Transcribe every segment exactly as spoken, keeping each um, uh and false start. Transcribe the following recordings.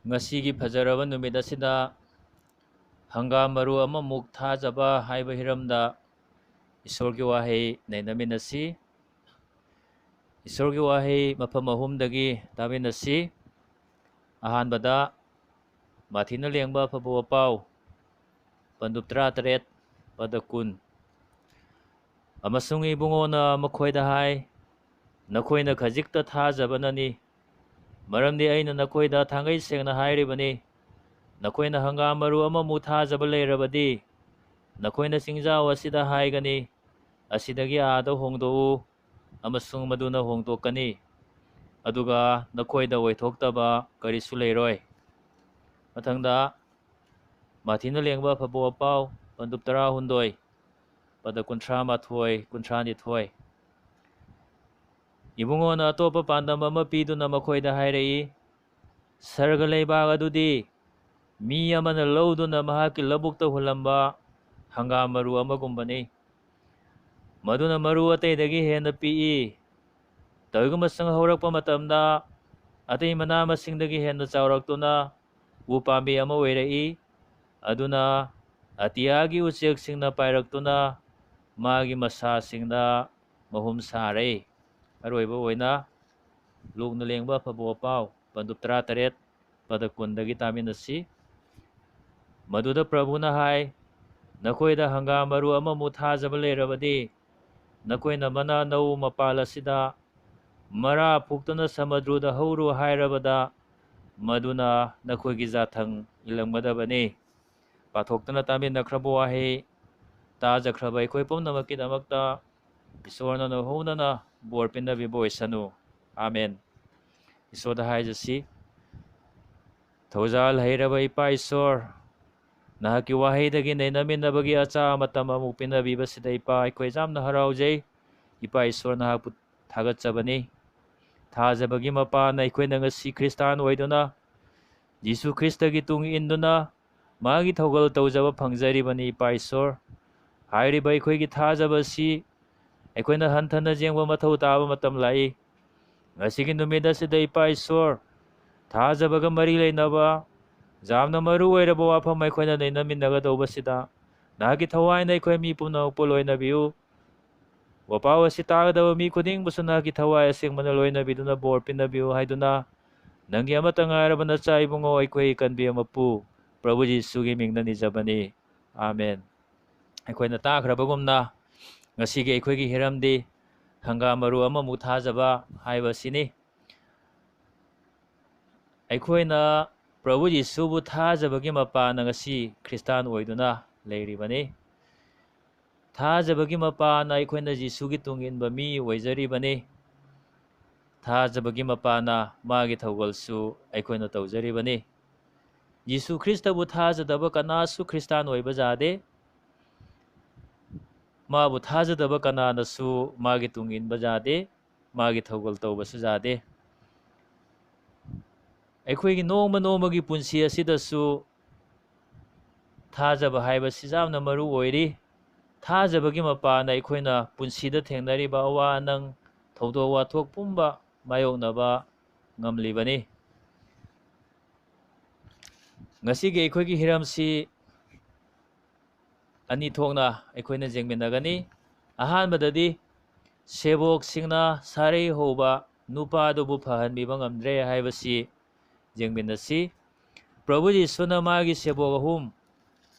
ꯉꯁꯤꯒꯤ ꯐꯖꯔꯕ ꯅꯨꯃꯤꯠ ꯑꯁꯤꯗ ꯍꯪꯒꯥꯝ ꯃꯔꯨ ꯑꯃꯃꯨꯛ ꯊꯥꯖꯕ ꯍꯥꯏꯕ ꯍꯤꯔꯝꯗ ꯏꯁꯣꯔꯒꯤ ꯋꯥꯍꯩ ꯅꯩꯅꯃꯤꯟꯅꯁꯤ꯫ ꯏꯁꯣꯔꯒꯤ ꯋꯥꯍꯩ ꯃꯐꯝ ꯑꯍꯨꯝꯗꯒꯤ ꯇꯥꯃꯤꯟꯅꯁꯤ꯫ ꯑꯍꯥꯟꯕꯗ, ꯃꯥꯊꯤꯅ ꯂꯦꯡꯕ ꯑꯐꯕ ꯋꯥꯄꯥꯎ, ꯄꯟꯗꯨꯞ ꯇꯔꯥꯇꯔꯦꯠ, ꯄꯗ ꯀꯨꯟ꯫ ꯑꯃꯁꯨꯡ ꯏꯕꯨꯡꯉꯣꯅ ꯃꯈꯣꯏꯗ ꯍꯥꯏ, "ꯅꯈꯣꯏꯅ ꯈꯖꯤꯛꯇ ꯊꯥꯖꯕꯅꯅꯤ, ꯃꯔꯝꯗꯤ ꯑꯩꯅ ꯅꯈꯣꯏꯗ ꯊꯥꯡꯒꯩ ꯁꯦꯡꯅ ꯍꯥꯏꯔꯤꯕꯅꯤ, ꯅꯈꯣꯏꯅ ꯍꯪꯒꯥꯝ ꯃꯔꯨ ꯑꯃꯃꯨꯛ ꯊꯥꯖꯕ ꯂꯩꯔꯕꯗꯤ, ꯅꯈꯣꯏꯅ ꯆꯤꯡꯖꯥꯎ ꯑꯁꯤꯗ ꯍꯥꯏꯒꯅꯤ, 'ꯑꯁꯤꯗꯒꯤ ꯑꯥꯗ ꯍꯣꯡꯗꯣꯛꯎ,' ꯑꯃꯁꯨꯡ ꯃꯗꯨꯅ ꯍꯣꯡꯗꯣꯛꯀꯅꯤ, ꯑꯗꯨꯒ ꯅꯈꯣꯏꯗ ꯑꯣꯏꯊꯣꯛꯇꯕ ꯀꯔꯤꯁꯨ ꯂꯩꯔꯣꯏ"꯫ ꯃꯊꯪꯗ, ꯃꯥꯊꯤꯅ ꯂꯦꯡꯕ ꯑꯐꯕ ꯋꯥꯄꯥꯎ, ꯄꯟꯗꯨꯞ ꯇꯔꯥꯍꯨꯝꯗꯣꯏ, ꯄꯗ ꯀꯨꯟꯊ꯭ꯔꯥ ꯃꯥꯊꯣꯏ, ꯀꯨꯟꯊ꯭ꯔꯥ ꯅꯤꯊꯣꯏ꯫ ꯏꯕꯨꯡꯉꯣꯅ ꯑꯇꯣꯞꯄ ꯄꯥꯟꯗꯝ ꯑꯃ ꯄꯤꯗꯨꯅ ꯃꯈꯣꯏꯗ ꯍꯥꯏꯔꯛꯏ, "ꯁꯔꯒ ꯂꯩꯕꯥꯛ ꯑꯗꯨꯗꯤ ꯃꯤ ꯑꯃꯅ ꯂꯧꯗꯨꯅ ꯃꯍꯥꯛꯀꯤ ꯂꯧꯕꯨꯛꯇ ꯍꯨꯜꯂꯝꯕ ꯍꯪꯒꯥꯝ ꯃꯔꯨ ꯑꯃꯒꯨꯝꯕꯅꯤ꯫ ꯃꯗꯨꯅ ꯃꯔꯨ ꯑꯇꯩꯗꯒꯤ ꯍꯦꯟꯅ ꯄꯤꯛꯏ꯫ ꯇꯧꯏꯒꯨꯝꯕꯁꯨꯡ ꯍꯧꯔꯛꯄ ꯃꯇꯝꯗ ꯑꯇꯩ ꯃꯅꯥ ꯃꯁꯤꯡꯗꯒꯤ ꯍꯦꯟꯅ ꯆꯥꯎꯔꯛꯇꯨꯅ ꯎ ꯄꯥꯝꯕꯤ ꯑꯃ ꯑꯣꯏꯔꯛꯏ꯫ ꯑꯗꯨꯅ ꯑꯇꯤꯌꯥꯒꯤ ꯎꯆꯦꯛꯁꯤꯡꯅ ꯄꯥꯏꯔꯛꯇꯨꯅ ꯃꯥꯒꯤ ꯃꯁꯥꯁꯤꯡꯗ ꯃꯍꯨꯝ ꯁꯥꯔꯦ"꯫ ꯑꯔꯣꯏꯕ ꯑꯣꯏꯅ, ꯂꯨꯛꯅ ꯂꯦꯡꯕ ꯑꯐꯕ ꯋꯥꯄꯥꯎ, ꯄꯟꯗꯨꯞ ꯇꯔꯥꯇꯔꯦꯠ, ꯄꯗ ꯀꯨꯟꯗꯒꯤ ꯇꯥꯃꯤꯟꯅꯁꯤ꯫ ꯃꯗꯨꯗ ꯄ꯭ꯔꯚꯨꯅ ꯍꯥꯏ, "ꯅꯈꯣꯏꯗ ꯍꯪꯒꯥꯝ ꯃꯔꯨ ꯑꯃꯃꯨꯛ ꯊꯥꯖꯕ ꯂꯩꯔꯕꯗꯤ, ꯅꯈꯣꯏꯅ ꯃꯅꯥ ꯅꯧ ꯃꯄꯥꯜ ꯑꯁꯤꯗ ꯃꯔꯥ ꯐꯨꯛꯇꯨꯅ ꯁꯃꯨꯗ꯭ꯔꯗ ꯍꯧꯔꯨ ꯍꯥꯏꯔꯕꯗ, ꯃꯗꯨꯅ ꯅꯈꯣꯏꯒꯤ ꯖꯥꯊꯪ ꯏꯜꯂꯝꯒꯗꯕꯅꯤ"꯫ ꯄꯥꯊꯣꯛꯇꯨꯅ ꯇꯥꯃꯤꯟꯅꯈ꯭ꯔꯕ ꯋꯥꯍꯩ ꯇꯥꯖꯈ꯭ꯔꯕ ꯑꯩꯈꯣꯏ ꯄꯨꯝꯅꯃꯛꯀꯤꯗꯃꯛꯇ ꯏꯁꯣꯔꯅ ꯅꯧꯍꯧꯅꯅ ꯕꯣꯔ ꯄꯤꯅꯕꯤꯕ ꯑꯣꯏꯁꯅꯨ꯫ ꯑꯥꯃꯦꯟ꯫ ꯏꯁꯣꯔꯗ ꯍꯥꯏꯖꯁꯤ, ꯊꯧꯖꯥꯜ ꯍꯩꯔꯕ ꯏꯄꯥ ꯏꯁꯣꯔ, ꯅꯍꯥꯛꯀꯤ ꯋꯥꯍꯩꯗꯒꯤ ꯅꯩꯅꯃꯤꯟꯅꯕꯒꯤ ꯑꯆꯥ ꯃꯇꯝ ꯑꯃꯨꯛ ꯄꯤꯅꯕꯤꯕꯁꯤꯗ ꯏꯄꯥ ꯑꯩꯈꯣꯏ ꯌꯥꯝꯅ ꯍꯔꯥꯎꯖꯩ꯫ ꯏꯄꯥ ꯏꯁꯣꯔ, ꯅꯍꯥꯛꯄꯨ ꯊꯥꯒꯠꯆꯕꯅꯤ꯫ ꯊꯥꯖꯕꯒꯤ ꯃꯄꯥꯟꯅ ꯑꯩꯈꯣꯏꯅ ꯉꯁꯤ ꯈ꯭ꯔꯤꯁꯇꯥꯟ ꯑꯣꯏꯗꯨꯅ, ꯖꯤꯁꯨ ꯈ꯭ꯔꯤꯁꯇꯒꯤ ꯇꯨꯡ ꯏꯟꯗꯨꯅ ꯃꯥꯒꯤ ꯊꯧꯒꯜ ꯇꯧꯖꯕ ꯐꯪꯖꯔꯤꯕꯅꯤ꯫ ꯏꯄꯥ ꯏꯁꯣꯔ, ꯍꯥꯏꯔꯤꯕ ꯑꯩꯈꯣꯏꯒꯤ ꯊꯥꯖꯕ ꯑꯁꯤ ꯑꯩꯈꯣꯏꯅ ꯍꯟꯊꯅ ꯌꯦꯡꯕ ꯃꯊꯧ ꯇꯥꯕ ꯃꯇꯝ ꯂꯥꯛꯏ꯫ ꯉꯁꯤꯒꯤ ꯅꯨꯃꯤꯠ ꯑꯁꯤꯗ ꯏꯄꯥ ꯏꯁꯣꯔ, ꯊꯥꯖꯕꯒ ꯃꯔꯤ ꯂꯩꯅꯕ ꯌꯥꯝꯅ ꯃꯔꯨ ꯑꯣꯏꯔꯕ ꯋꯥꯐꯝ ꯑꯩꯈꯣꯏꯅ ꯅꯩꯅꯃꯤꯟꯅꯒꯗꯧꯕꯁꯤꯗ ꯅꯍꯥꯛꯀꯤ ꯊꯋꯥꯏꯅ ꯑꯩꯈꯣꯏ ꯃꯤ ꯄꯨꯝꯅꯃꯛꯄꯨ ꯂꯣꯏꯅꯕꯤꯌꯨ꯫ ꯋꯥꯄꯥꯎ ꯑꯁꯤ ꯇꯥꯒꯗꯕ ꯃꯤ ꯈꯨꯗꯤꯡꯕꯨꯁꯨ ꯅꯍꯥꯛꯀꯤ ꯊꯋꯥꯏ ꯑꯁꯦꯡꯕꯅ ꯂꯣꯏꯅꯕꯤꯗꯨꯅ ꯕꯣꯔ ꯄꯤꯅꯕꯤꯌꯨ ꯍꯥꯏꯗꯨꯅ ꯅꯪꯒꯤ ꯑꯃꯠꯇ ꯉꯥꯏꯔꯕ ꯅꯆꯥ ꯏꯕꯨꯡꯉꯣ ꯑꯩꯈꯣꯏ ꯀꯟꯕꯤ ꯑꯃꯄꯨ ꯄ꯭ꯔꯚꯨ ꯖꯤꯁꯨꯒꯤ ꯃꯤꯡꯗ ꯅꯤꯖꯕꯅꯤ꯫ ꯑꯥꯃꯦꯟ꯫ ꯑꯩꯈꯣꯏꯅ ꯇꯥꯈ꯭ꯔꯕꯒꯨꯝꯅ ꯉꯁꯤꯒꯤ ꯑꯩꯈꯣꯏꯒꯤ ꯍꯤꯔꯝꯗꯤ ꯍꯪꯒꯥꯝ ꯃꯔꯨ ꯑꯃꯃꯨꯛ ꯊꯥꯖꯕ ꯍꯥꯏꯕꯁꯤꯅꯤ꯫ ꯑꯩꯈꯣꯏꯅ ꯄ꯭ꯔꯚꯨ ꯖꯤꯁꯨꯕꯨ ꯊꯥꯖꯕꯒꯤ ꯃꯄꯥꯟꯅ ꯉꯁꯤ ꯈ꯭ꯔꯤꯁꯇꯥꯟ ꯑꯣꯏꯗꯨꯅ ꯂꯩꯔꯤꯕꯅꯤ꯫ ꯊꯥꯖꯕꯒꯤ ꯃꯄꯥꯟꯅ ꯑꯩꯈꯣꯏꯅ ꯖꯤꯁꯨꯒꯤ ꯇꯨꯡ ꯏꯟꯕ ꯃꯤ ꯑꯣꯏꯖꯔꯤꯕꯅꯤ꯫ ꯊꯥꯖꯕꯒꯤ ꯃꯄꯥꯟꯅ ꯃꯥꯒꯤ ꯊꯧꯒꯜꯁꯨ ꯑꯩꯈꯣꯏꯅ ꯇꯧꯖꯔꯤꯕꯅꯤ꯫ ꯖꯤꯁꯨ ꯈ꯭ꯔꯤꯁꯇꯕꯨ ꯊꯥꯖꯗꯕ ꯀꯅꯥꯁꯨ ꯈ꯭ꯔꯤꯁꯇꯥꯟ ꯑꯣꯏꯕ ꯌꯥꯗꯦ꯫ ꯃꯥꯕꯨ ꯊꯥꯖꯗꯕ ꯀꯅꯥꯅꯁꯨ ꯃꯥꯒꯤ ꯇꯨꯡ ꯏꯟꯕ ꯌꯥꯗꯦ, ꯃꯥꯒꯤ ꯊꯧꯒꯜ ꯇꯧꯕꯁꯨ ꯌꯥꯗꯦ꯫ ꯑꯩꯈꯣꯏꯒꯤ ꯅꯣꯡꯃ ꯅꯣꯡꯃꯒꯤ ꯄꯨꯟꯁꯤ ꯑꯁꯤꯗꯁꯨ ꯊꯥꯖꯕ ꯍꯥꯏꯕꯁꯤ ꯌꯥꯝꯅ ꯃꯔꯨ ꯑꯣꯏꯔꯤ꯫ ꯊꯥꯖꯕꯒꯤ ꯃꯄꯥꯟꯗ ꯑꯩꯈꯣꯏꯅ ꯄꯨꯟꯁꯤꯗ ꯊꯦꯡꯅꯔꯤꯕ ꯑꯋꯥ ꯑꯅꯪ, ꯊꯧꯗꯣꯛ ꯋꯥꯊꯣꯛ ꯄꯨꯝꯕ ꯃꯥꯌꯣꯛꯅꯕ ꯉꯝꯂꯤꯕꯅꯤ꯫ ꯉꯁꯤꯒꯤ ꯑꯩꯈꯣꯏꯒꯤ ꯍꯤꯔꯝꯁꯤ ꯑꯅꯤ ꯊꯣꯛꯅ ꯑꯩꯈꯣꯏꯅ ꯌꯦꯡꯃꯤꯟꯅꯒꯅꯤ꯫ ꯑꯍꯥꯟꯕꯗꯗꯤ ꯁꯦꯕꯣꯛꯁꯤꯡꯅ ꯁꯥꯔꯩ ꯍꯧꯕ ꯅꯨꯄꯥꯗꯨꯕꯨ ꯐꯍꯟꯕꯤꯕ ꯉꯝꯗ꯭ꯔꯦ ꯍꯥꯏꯕꯁꯤ ꯌꯦꯡꯃꯤꯟꯅꯁꯤ꯫ ꯄ꯭ꯔꯚꯨ ꯖꯤꯁꯨꯅ ꯃꯥꯒꯤ ꯁꯦꯕꯣꯛ ꯑꯍꯨꯝ,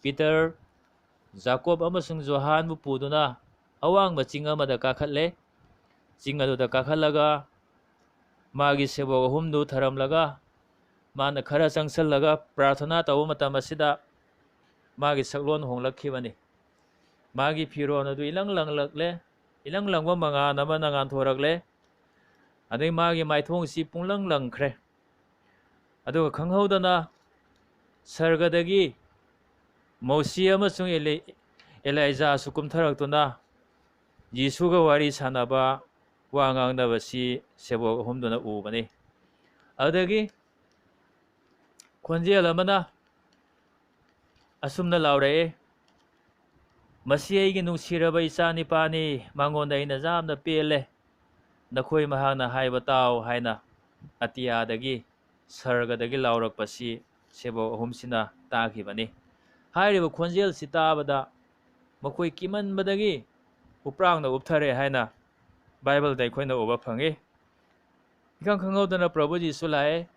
ꯄꯤꯇꯔ, ꯖꯥꯀꯣꯕ ꯑꯃꯁꯨꯡ ꯖꯣꯍꯥꯟꯕꯨ ꯄꯨꯗꯨꯅ ꯑꯋꯥꯡꯕ ꯆꯤꯡ ꯑꯃꯗ ꯀꯥꯈꯠꯂꯦ꯫ ꯆꯤꯡ ꯑꯗꯨꯗ ꯀꯥꯈꯠꯂꯒ ꯃꯥꯒꯤ ꯁꯦꯕꯣꯛ ꯑꯍꯨꯝꯗꯨ ꯊꯔꯝꯂꯒ ꯃꯥꯅ ꯈꯔ ꯆꯪꯁꯜꯂꯒ ꯄ꯭ꯔꯥꯔꯊꯅꯥ ꯇꯧꯕ ꯃꯇꯝ ꯑꯁꯤꯗ ꯃꯥꯒꯤ ꯁꯛꯂꯣꯟ ꯍꯣꯡꯂꯛꯈꯤꯕꯅꯤ꯫ ꯃꯥꯒꯤ ꯐꯤꯔꯣꯜ ꯑꯗꯨ ꯏꯂꯪ ꯂꯪꯂꯛꯂꯦ, ꯏꯂꯪ ꯂꯪꯕ ꯃꯉꯥꯜ ꯑꯃꯅ ꯉꯥꯟꯊꯣꯔꯛꯂꯦ꯫ ꯑꯗꯩ ꯃꯥꯒꯤ ꯃꯥꯏꯊꯣꯡꯁꯤ ꯄꯨꯡꯂꯪ ꯂꯪꯈ꯭ꯔꯦ꯫ ꯑꯗꯨꯒ ꯈꯪꯍꯧꯗꯅ ꯁꯔꯒꯗꯒꯤ ꯃꯣꯁꯤ ꯑꯃꯁꯨꯡ ꯑꯦꯂꯤ-, ꯑꯦꯂꯥꯏꯖꯥꯁꯨ ꯀꯨꯝꯊꯔꯛꯇꯨꯅ ꯖꯤꯁꯨꯒ ꯋꯥꯔꯤ ꯁꯥꯟꯅꯕ, ꯋꯥ ꯉꯥꯡꯅꯕꯁꯤ ꯁꯦꯕꯣꯛ ꯑꯍꯨꯝꯗꯨꯅ ꯎꯕꯅꯤ꯫ ꯑꯗꯨꯗꯒꯤ ꯈꯣꯟꯖꯦꯜ ꯑꯃꯅ ꯑꯁꯨꯝꯅ ꯂꯥꯎꯔꯛꯑꯦ, "ꯃꯁꯤ ꯑꯩꯒꯤ ꯅꯨꯡꯁꯤꯔꯕ ꯏꯆꯥ ꯅꯤꯄꯥꯅꯤ, ꯃꯉꯣꯟꯗ ꯑꯩꯅ ꯌꯥꯝꯅ ꯄꯦꯜꯂꯦ꯫ ꯅꯈꯣꯏ ꯃꯍꯥꯛꯅ ꯍꯥꯏꯕ ꯇꯥꯎ" ꯍꯥꯏꯅ ꯑꯇꯤꯌꯥꯗꯒꯤ ꯁꯔꯒꯗꯒꯤ ꯂꯥꯎꯔꯛꯄꯁꯤ ꯁꯦꯕꯣꯛ ꯑꯍꯨꯝꯁꯤꯅ ꯇꯥꯈꯤꯕꯅꯤ꯫ ꯍꯥꯏꯔꯤꯕ ꯈꯣꯟꯖꯦꯜꯁꯤ ꯇꯥꯕꯗ ꯃꯈꯣꯏ ꯀꯤꯃꯟꯕꯗꯒꯤ ꯎꯄ꯭ꯔꯥꯡꯅ ꯎꯞꯊꯔꯦ ꯍꯥꯏꯅ ꯕꯥꯏꯕꯜꯗ ꯑꯩꯈꯣꯏꯅ ꯎꯕ ꯐꯪꯉꯤ꯫ ꯏꯈꯪ ꯈꯪꯍꯧꯗꯅ ꯄ꯭ꯔꯚꯨ ꯖꯤꯁꯨ ꯂꯥꯛꯑꯦ꯫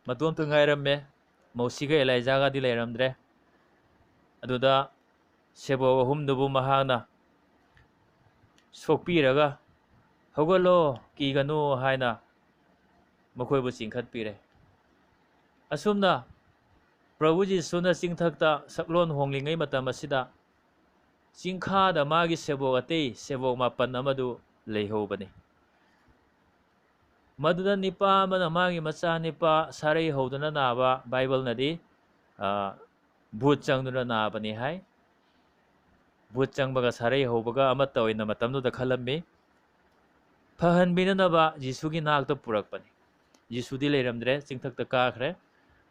ꯃꯇꯣꯝꯇ ꯉꯥꯏꯔꯝꯃꯦ꯫ ꯃꯣꯁꯤꯒ ꯑꯦꯂꯥꯏꯖꯥꯒꯗꯤ ꯂꯩꯔꯝꯗ꯭ꯔꯦ꯫ ꯑꯗꯨꯗ ꯁꯦꯕꯣꯛ ꯑꯍꯨꯝꯗꯨꯕꯨ ꯃꯍꯥꯛꯅ ꯁꯣꯛꯄꯤꯔꯒ, "ꯍꯧꯒꯠꯂꯣ, ꯀꯤꯒꯅꯨ" ꯍꯥꯏꯅ ꯃꯈꯣꯏꯕꯨ ꯆꯤꯡꯈꯠꯄꯤꯔꯦ꯫ ꯑꯁꯨꯝꯅ ꯄ꯭ꯔꯚꯨ ꯖꯤꯁꯨꯅ ꯆꯤꯡꯊꯛꯇ ꯁꯛꯂꯣꯟ ꯍꯣꯡꯂꯤꯉꯩ ꯃꯇꯝ ꯑꯁꯤꯗ ꯆꯤꯡꯈꯥꯗ ꯃꯥꯒꯤ ꯁꯦꯕꯣꯛ ꯑꯇꯩ ꯁꯦꯕꯣꯛ ꯃꯥꯄꯟ ꯑꯃꯗꯨ ꯂꯩꯍꯧꯕꯅꯤ꯫ ꯃꯗꯨꯗ ꯅꯤꯄꯥ ꯑꯃꯅ ꯃꯥꯒꯤ ꯃꯆꯥꯅꯤꯄꯥ ꯁꯥꯔꯩ ꯍꯧꯗꯨꯅ ꯅꯥꯕ, ꯕꯥꯏꯕꯜꯅꯗꯤ, ꯑ, ꯚꯨꯠ ꯆꯪꯗꯨꯅ ꯅꯥꯕꯅꯤ ꯍꯥꯏ꯫ ꯚꯨꯠ ꯆꯪꯕꯒ ꯁꯥꯔꯩ ꯍꯧꯕꯒ ꯑꯃꯠꯇ ꯑꯣꯏꯅ ꯃꯇꯝꯗꯨꯗ ꯈꯜꯂꯝꯃꯤ꯫ ꯐꯍꯟꯕꯤꯅꯅꯕ ꯖꯤꯁꯨꯒꯤ ꯅꯥꯛꯇ ꯄꯨꯔꯛꯄꯅꯤ꯫ ꯖꯤꯁꯨꯗꯤ ꯂꯩꯔꯝꯗ꯭ꯔꯦ, ꯆꯤꯡꯊꯛꯇ ꯀꯥꯈ꯭ꯔꯦ꯫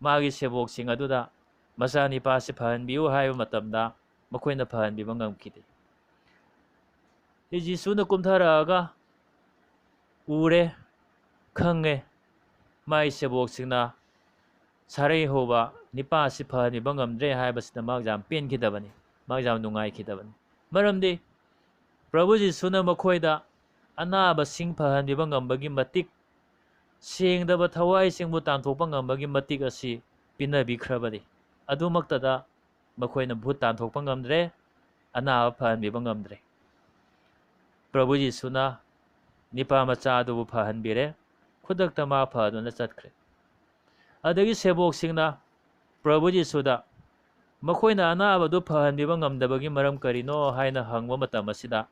ꯃꯥꯒꯤ ꯁꯦꯕꯣꯛꯁꯤꯡ ꯑꯗꯨꯗ, "ꯃꯆꯥꯅꯤꯄꯥꯁꯤ ꯐꯍꯟꯕꯤꯌꯨ" ꯍꯥꯏꯕ ꯃꯇꯝꯗ ꯃꯈꯣꯏꯅ ꯐꯍꯟꯕꯤꯕ ꯉꯝꯈꯤꯗꯦ꯫ ꯖꯤꯁꯨꯅ ꯀꯨꯝꯊꯔꯛꯑꯒ ꯎꯔꯦ, ꯈꯪꯉꯦ, ꯃꯥꯒꯤ ꯁꯦꯕꯣꯛꯁꯤꯡꯅ ꯁꯥꯔꯩ ꯍꯧꯕ ꯅꯤꯄꯥ ꯑꯁꯤ ꯐꯍꯟꯕꯤꯕ ꯉꯝꯗ꯭ꯔꯦ ꯍꯥꯏꯕꯁꯤꯗ ꯃꯍꯥꯛ ꯌꯥꯝ ꯄꯦꯟꯈꯤꯗꯕꯅꯤ, ꯃꯍꯥꯛ ꯌꯥꯝ ꯅꯨꯡꯉꯥꯏꯈꯤꯗꯕꯅꯤ꯫ ꯃꯔꯝꯗꯤ ꯄ꯭ꯔꯚꯨ ꯖꯤꯁꯨꯅ ꯃꯈꯣꯏꯗ ꯑꯅꯥꯕꯁꯤꯡ ꯐꯍꯟꯕꯤꯕ ꯉꯝꯕꯒꯤ ꯃꯇꯤꯛ, ꯁꯦꯡꯗꯕ ꯊꯋꯥꯏꯁꯤꯡꯕꯨ ꯇꯥꯟꯊꯣꯛꯄ ꯉꯝꯕꯒꯤ ꯃꯇꯤꯛ ꯑꯁꯤ ꯄꯤꯅꯕꯤꯈ꯭ꯔꯕꯅꯤ꯫ ꯑꯗꯨꯃꯛꯇꯗ ꯃꯈꯣꯏꯅ ꯚꯨꯠ ꯇꯥꯟꯊꯣꯛꯄ ꯉꯝꯗ꯭ꯔꯦ, ꯑꯅꯥꯕ ꯐꯍꯟꯕꯤꯕ ꯉꯝꯗ꯭ꯔꯦ꯫ ꯄ꯭ꯔꯚꯨ ꯖꯤꯁꯨꯅ ꯅꯤꯄꯥ ꯃꯆꯥ ꯑꯗꯨꯕꯨ ꯐꯍꯟꯕꯤꯔꯦ꯫ ꯈꯨꯗꯛꯇ ꯃꯥ ꯐꯗꯨꯅ ꯆꯠꯈ꯭ꯔꯦ꯫ ꯑꯗꯒꯤ ꯁꯦꯕꯣꯛꯁꯤꯡꯅ ꯄ꯭ꯔꯚꯨ ꯖꯤꯁꯨꯗ, "ꯃꯈꯣꯏꯅ ꯑꯅꯥꯕꯗꯨ ꯐꯍꯟꯕꯤꯕ ꯉꯝꯗꯕꯒꯤ ꯃꯔꯝ ꯀꯔꯤꯅꯣ?" ꯍꯥꯏꯅ ꯍꯪꯕ ꯃꯇꯝ ꯑꯁꯤꯗ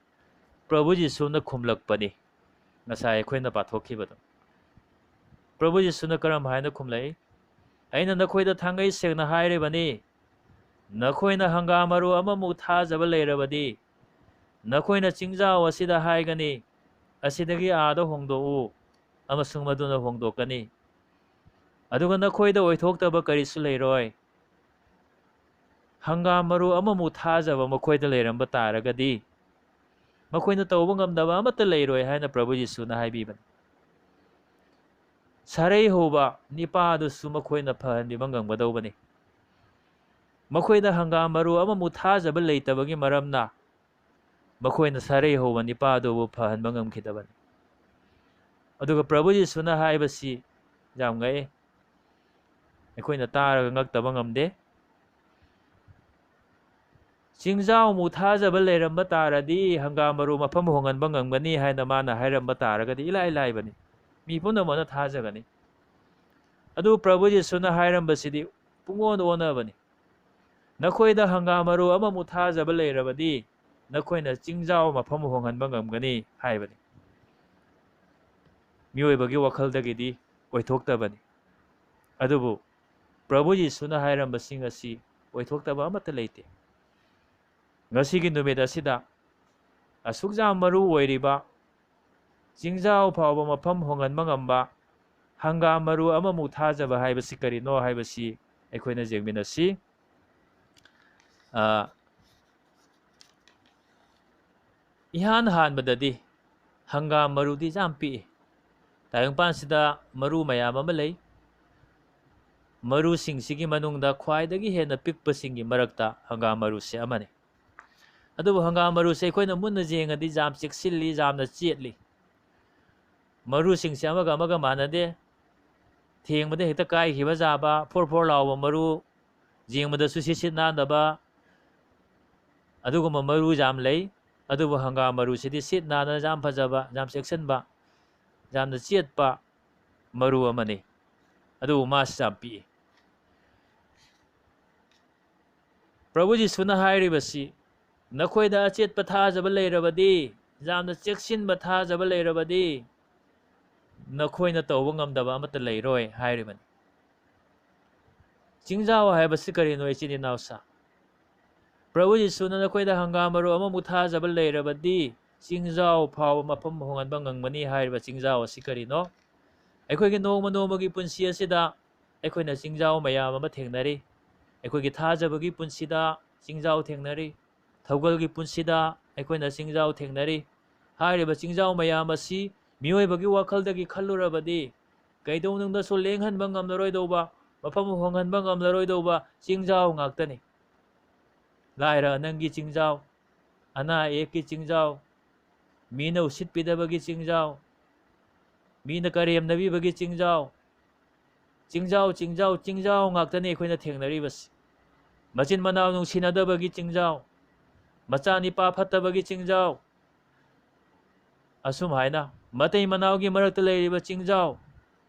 ꯄ꯭ꯔꯚꯨ ꯖꯤꯁꯨꯅ ꯈꯨꯝꯂꯛꯄꯅꯤ, ꯉꯁꯥꯏ ꯑꯩꯈꯣꯏꯅ ꯄꯥꯊꯣꯛꯈꯤꯕꯗꯣ꯫ ꯄ꯭ꯔꯚꯨ ꯖꯤꯁꯨꯅ ꯀꯔꯝ ꯍꯥꯏꯅ ꯈꯨꯝꯂꯛꯏ? "ꯑꯩꯅ ꯅꯈꯣꯏꯗ ꯊꯥꯡꯒꯩ ꯁꯦꯡꯅ ꯍꯥꯏꯔꯤꯕꯅꯤ, ꯅꯈꯣꯏꯅ ꯍꯪꯒꯥꯝ ꯃꯔꯨ ꯑꯃꯃꯨꯛ ꯊꯥꯖꯕ ꯂꯩꯔꯕꯗꯤ, ꯅꯈꯣꯏꯅ ꯆꯤꯡꯖꯥꯎ ꯑꯁꯤꯗ ꯍꯥꯏꯒꯅꯤ, 'ꯑꯁꯤꯗꯒꯤ ꯑꯥꯗ ꯍꯣꯡꯗꯣꯛꯎ,' ꯑꯃꯁꯨꯡ ꯃꯗꯨꯅ ꯍꯣꯡꯗꯣꯛꯀꯅꯤ꯫ ꯑꯗꯨꯒ ꯅꯈꯣꯏꯗ ꯑꯣꯏꯊꯣꯛꯇꯕ ꯀꯔꯤꯁꯨ ꯂꯩꯔꯣꯏ꯫ ꯍꯪꯒꯥꯝ ꯃꯔꯨ ꯑꯃꯃꯨꯛ ꯊꯥꯖꯕ ꯃꯈꯣꯏꯗ ꯂꯩꯔꯝꯕ ꯇꯥꯔꯒꯗꯤ, ꯃꯈꯣꯏꯅ ꯇꯧꯕ ꯉꯝꯗꯕ ꯑꯃꯠꯇ ꯂꯩꯔꯣꯏ" ꯍꯥꯏꯅ ꯄ꯭ꯔꯚꯨ ꯖꯤꯁꯨꯅ ꯍꯥꯏꯕꯤꯕꯅꯤ꯫ ꯁꯥꯔꯩ ꯍꯧꯕ ꯅꯤꯄꯥ ꯑꯗꯨꯁꯨ ꯃꯈꯣꯏꯅ ꯐꯍꯟꯕꯤꯕ ꯉꯝꯒꯗꯧꯕꯅꯤ꯫ ꯃꯈꯣꯏꯗ ꯍꯪꯒꯥꯝ ꯃꯔꯨ ꯑꯃꯃꯨꯛ ꯊꯥꯖꯕ ꯂꯩꯇꯕꯒꯤ ꯃꯔꯝꯅ ꯃꯈꯣꯏꯅ ꯁꯥꯔꯩ ꯍꯧꯕ ꯅꯤꯄꯥ ꯑꯗꯨꯕꯨ ꯐꯍꯟꯕ ꯉꯝꯈꯤꯗꯕꯅꯤ꯫ ꯑꯗꯨꯒ ꯄ꯭ꯔꯚꯨ ꯖꯤꯁꯨꯅ ꯍꯥꯏꯕꯁꯤ ꯌꯥꯝ ꯉꯛꯑꯦ, ꯑꯩꯈꯣꯏꯅ ꯇꯥꯔꯒ ꯉꯛꯇꯕ ꯉꯝꯗꯦ꯫ ꯆꯤꯡꯖꯥꯎꯃꯨꯛ ꯊꯥꯖꯕ ꯂꯩꯔꯝꯕ ꯇꯥꯔꯗꯤ ꯍꯪꯒꯥꯝ ꯃꯔꯨ ꯃꯐꯝ ꯍꯣꯡꯍꯟꯕ ꯉꯝꯒꯅꯤ ꯍꯥꯏꯅ ꯃꯥꯅ ꯍꯥꯏꯔꯝꯕ ꯇꯥꯔꯒꯗꯤ ꯏꯂꯥꯏ ꯂꯥꯏꯕꯅꯤ, ꯃꯤ ꯄꯨꯝꯅꯃꯛꯅ ꯊꯥꯖꯒꯅꯤ꯫ ꯑꯗꯨ ꯄ꯭ꯔꯚꯨ ꯖꯤꯁꯨꯅ ꯍꯥꯏꯔꯝꯕꯁꯤꯗꯤ ꯄꯨꯡꯑꯣꯟ ꯑꯣꯟꯅꯕꯅꯤ꯫ ꯅꯈꯣꯏꯗ ꯍꯪꯒꯥꯝ ꯃꯔꯨ ꯑꯃꯃꯨꯛ ꯊꯥꯖꯕ ꯂꯩꯔꯕꯗꯤ ꯅꯈꯣꯏꯅ ꯆꯤꯡꯖꯥꯎ ꯃꯐꯝ ꯍꯣꯡꯍꯟꯕ ꯉꯝꯒꯅꯤ ꯍꯥꯏꯕꯅꯤ꯫ ꯃꯤꯑꯣꯏꯕꯒꯤ ꯋꯥꯈꯜꯗꯒꯤꯗꯤ ꯑꯣꯏꯊꯣꯛꯇꯕꯅꯤ꯫ ꯑꯗꯨꯕꯨ ꯄ꯭ꯔꯚꯨ ꯖꯤꯁꯨꯅ ꯍꯥꯏꯔꯝꯕꯁꯤꯡ ꯑꯁꯤ ꯑꯣꯏꯊꯣꯛꯇꯕ ꯑꯃꯠꯇ ꯂꯩꯇꯦ꯫ ꯉꯁꯤꯒꯤ ꯅꯨꯃꯤꯠ ꯑꯁꯤꯗ ꯑꯁꯨꯛ ꯌꯥꯝ ꯃꯔꯨ ꯑꯣꯏꯔꯤꯕ ꯆꯤꯡꯖꯥꯎ ꯐꯥꯎꯕ ꯃꯐꯝ ꯍꯣꯡꯍꯟꯕ ꯉꯝꯕ ꯍꯪꯒꯥꯝ ꯃꯔꯨ ꯑꯃꯃꯨꯛ ꯊꯥꯖꯕ ꯍꯥꯏꯕꯁꯤ ꯀꯔꯤꯅꯣ ꯍꯥꯏꯕꯁꯤ ꯑꯩꯈꯣꯏꯅ ꯌꯦꯡꯃꯤꯟꯅꯁꯤ꯫ ꯑ, ꯏꯍꯥꯟ ꯍꯥꯟꯕꯗꯗꯤ ꯍꯪꯒꯥꯝ ꯃꯔꯨꯗꯤ ꯌꯥꯝ ꯄꯤꯛꯏ꯫ ꯇꯥꯏꯕꯪꯄꯥꯟꯁꯤꯗ ꯃꯔꯨ ꯃꯌꯥꯝ ꯑꯃ ꯂꯩ꯫ ꯃꯔꯨꯁꯤꯡꯁꯤꯒꯤ ꯃꯅꯨꯡꯗ ꯈ꯭ꯋꯥꯏꯗꯒꯤ ꯍꯦꯟꯅ ꯄꯤꯛꯄꯁꯤꯡꯒꯤ ꯃꯔꯛꯇ ꯍꯪꯒꯥꯝ ꯃꯔꯨꯁꯦ ꯑꯃꯅꯤ꯫ ꯑꯗꯨꯕꯨ ꯍꯪꯒꯥꯝ ꯃꯔꯨꯁꯦ ꯑꯩꯈꯣꯏꯅ ꯃꯨꯟꯅ ꯌꯦꯡꯉꯗꯤ ꯌꯥꯝ ꯆꯦꯛꯁꯤꯜꯂꯤ, ꯌꯥꯝꯅ ꯆꯦꯠꯂꯤ꯫ ꯃꯔꯨꯁꯤꯡꯁꯦ ꯑꯃꯒ ꯑꯃꯒ ꯃꯥꯟꯅꯗꯦ꯫ ꯊꯦꯡꯕꯗ ꯍꯦꯛꯇ ꯀꯥꯏꯈꯤꯕ ꯌꯥꯕ, ꯐꯣꯔ ꯐꯣꯔ ꯂꯥꯎꯕ ꯃꯔꯨ, ꯌꯦꯡꯕꯗꯁꯨ ꯁꯤꯠ ꯁꯤꯠ ꯅꯥꯟꯗꯕ, ꯑꯗꯨꯒꯨꯝꯕ ꯃꯔꯨ ꯌꯥꯝ ꯂꯩ꯫ ꯑꯗꯨꯕꯨ ꯍꯪꯒꯥꯝ ꯃꯔꯨꯁꯤꯗꯤ ꯁꯤꯠ ꯅꯥꯟꯅ ꯌꯥꯝ ꯐꯖꯕ, ꯌꯥꯝ ꯆꯦꯛꯁꯤꯟꯕ, ꯌꯥꯝꯅ ꯆꯦꯠꯄ ꯃꯔꯨ ꯑꯃꯅꯤ꯫ ꯑꯗꯨꯕꯨ ꯃꯥꯁꯤ ꯌꯥꯝ ꯄꯤꯛꯏ꯫ ꯄ꯭ꯔꯚꯨ ꯖꯤꯁꯨꯅ ꯍꯥꯏꯔꯤꯕꯁꯤ, ꯅꯈꯣꯏꯗ ꯑꯆꯦꯠꯄ ꯊꯥꯖꯕ ꯂꯩꯔꯕꯗꯤ, ꯌꯥꯝꯅ ꯆꯦꯛꯁꯤꯟꯕ ꯊꯥꯖꯕ ꯂꯩꯔꯕꯗꯤ, ꯅꯈꯣꯏꯅ ꯇꯧꯕ ꯉꯝꯗꯕ ꯑꯃꯠꯇ ꯂꯩꯔꯣꯏ ꯍꯥꯏꯔꯤꯕꯅꯤ꯫ ꯆꯤꯡꯖꯥꯎ ꯍꯥꯏꯕꯁꯤ ꯀꯔꯤꯅꯣ, ꯏꯆꯤꯟ ꯏꯅꯥꯎꯁꯥ? ꯄ꯭ꯔꯚꯨ ꯖꯤꯁꯨꯅ ꯅꯈꯣꯏꯗ ꯍꯪꯒꯥꯝ ꯃꯔꯨ ꯑꯃꯃꯨꯛ ꯊꯥꯖꯕ ꯂꯩꯔꯕꯗꯤ, ꯆꯤꯡꯖꯥꯎ ꯐꯥꯎꯕ ꯃꯐꯝ ꯍꯣꯡꯍꯟꯕ ꯉꯝꯒꯅꯤ ꯍꯥꯏꯔꯤꯕ ꯆꯤꯡꯖꯥꯎ ꯑꯁꯤ ꯀꯔꯤꯅꯣ? ꯑꯩꯈꯣꯏꯒꯤ ꯅꯣꯡꯃ ꯅꯣꯡꯃꯒꯤ ꯄꯨꯟꯁꯤ ꯑꯁꯤꯗ ꯑꯩꯈꯣꯏꯅ ꯆꯤꯡꯖꯥꯎ ꯃꯌꯥꯝ ꯑꯃ ꯊꯦꯡꯅꯔꯤ꯫ ꯑꯩꯈꯣꯏꯒꯤ ꯊꯥꯖꯕꯒꯤ ꯄꯨꯟꯁꯤꯗ ꯆꯤꯡꯖꯥꯎ ꯊꯦꯡꯅꯔꯤ꯫ ꯊꯧꯒꯜꯒꯤ ꯄꯨꯟꯁꯤꯗ ꯑꯩꯈꯣꯏꯅ ꯆꯤꯡꯖꯥꯎ ꯊꯦꯡꯅꯔꯤ꯫ ꯍꯥꯏꯔꯤꯕ ꯆꯤꯡꯖꯥꯎ ꯃꯌꯥꯝ ꯑꯁꯤ ꯃꯤꯑꯣꯏꯕꯒꯤ ꯋꯥꯈꯜꯗꯒꯤ ꯈꯜꯂꯨꯔꯕꯗꯤ ꯀꯩꯗꯧꯅꯨꯡꯗꯁꯨ ꯂꯦꯡꯍꯟꯕ ꯉꯝꯂꯔꯣꯏꯗꯧꯕ, ꯃꯐꯝ ꯍꯣꯡꯍꯟꯕ ꯉꯝꯂꯔꯣꯏꯗꯧꯕ ꯆꯤꯡꯖꯥꯎ ꯉꯥꯛꯇꯅꯤ꯫ ꯂꯥꯏꯔ ꯑꯅꯪꯒꯤ ꯆꯤꯡꯖꯥꯎ, ꯑꯅꯥ ꯑꯌꯦꯛꯀꯤ ꯆꯤꯡꯖꯥꯎ, ꯃꯤꯅ ꯎꯁꯤꯠꯄꯤꯗꯕꯒꯤ ꯆꯤꯡꯖꯥꯎ, ꯃꯤꯅ ꯀꯔꯦꯝꯅꯕꯤꯕꯒꯤ ꯆꯤꯡꯖꯥꯎ, ꯆꯤꯡꯖꯥꯎ, ꯆꯤꯡꯖꯥꯎ, ꯆꯤꯡꯖꯥꯎ ꯉꯥꯛꯇꯅꯤ ꯑꯩꯈꯣꯏꯅ ꯊꯦꯡꯅꯔꯤꯕꯁꯤ꯫ ꯃꯆꯤꯟ ꯃꯅꯥꯎ ꯅꯨꯡꯁꯤꯅꯗꯕꯒꯤ ꯆꯤꯡꯖꯥꯎ, ꯃꯆꯥ ꯅꯤꯄꯥ ꯐꯠꯇꯕꯒꯤ ꯆꯤꯡꯖꯥꯎ, ꯑꯁꯨꯝ ꯍꯥꯏꯅ ꯃꯇꯩ ꯃꯅꯥꯎꯒꯤ ꯃꯔꯛꯇ ꯂꯩꯔꯤꯕ ꯆꯤꯡꯖꯥꯎ,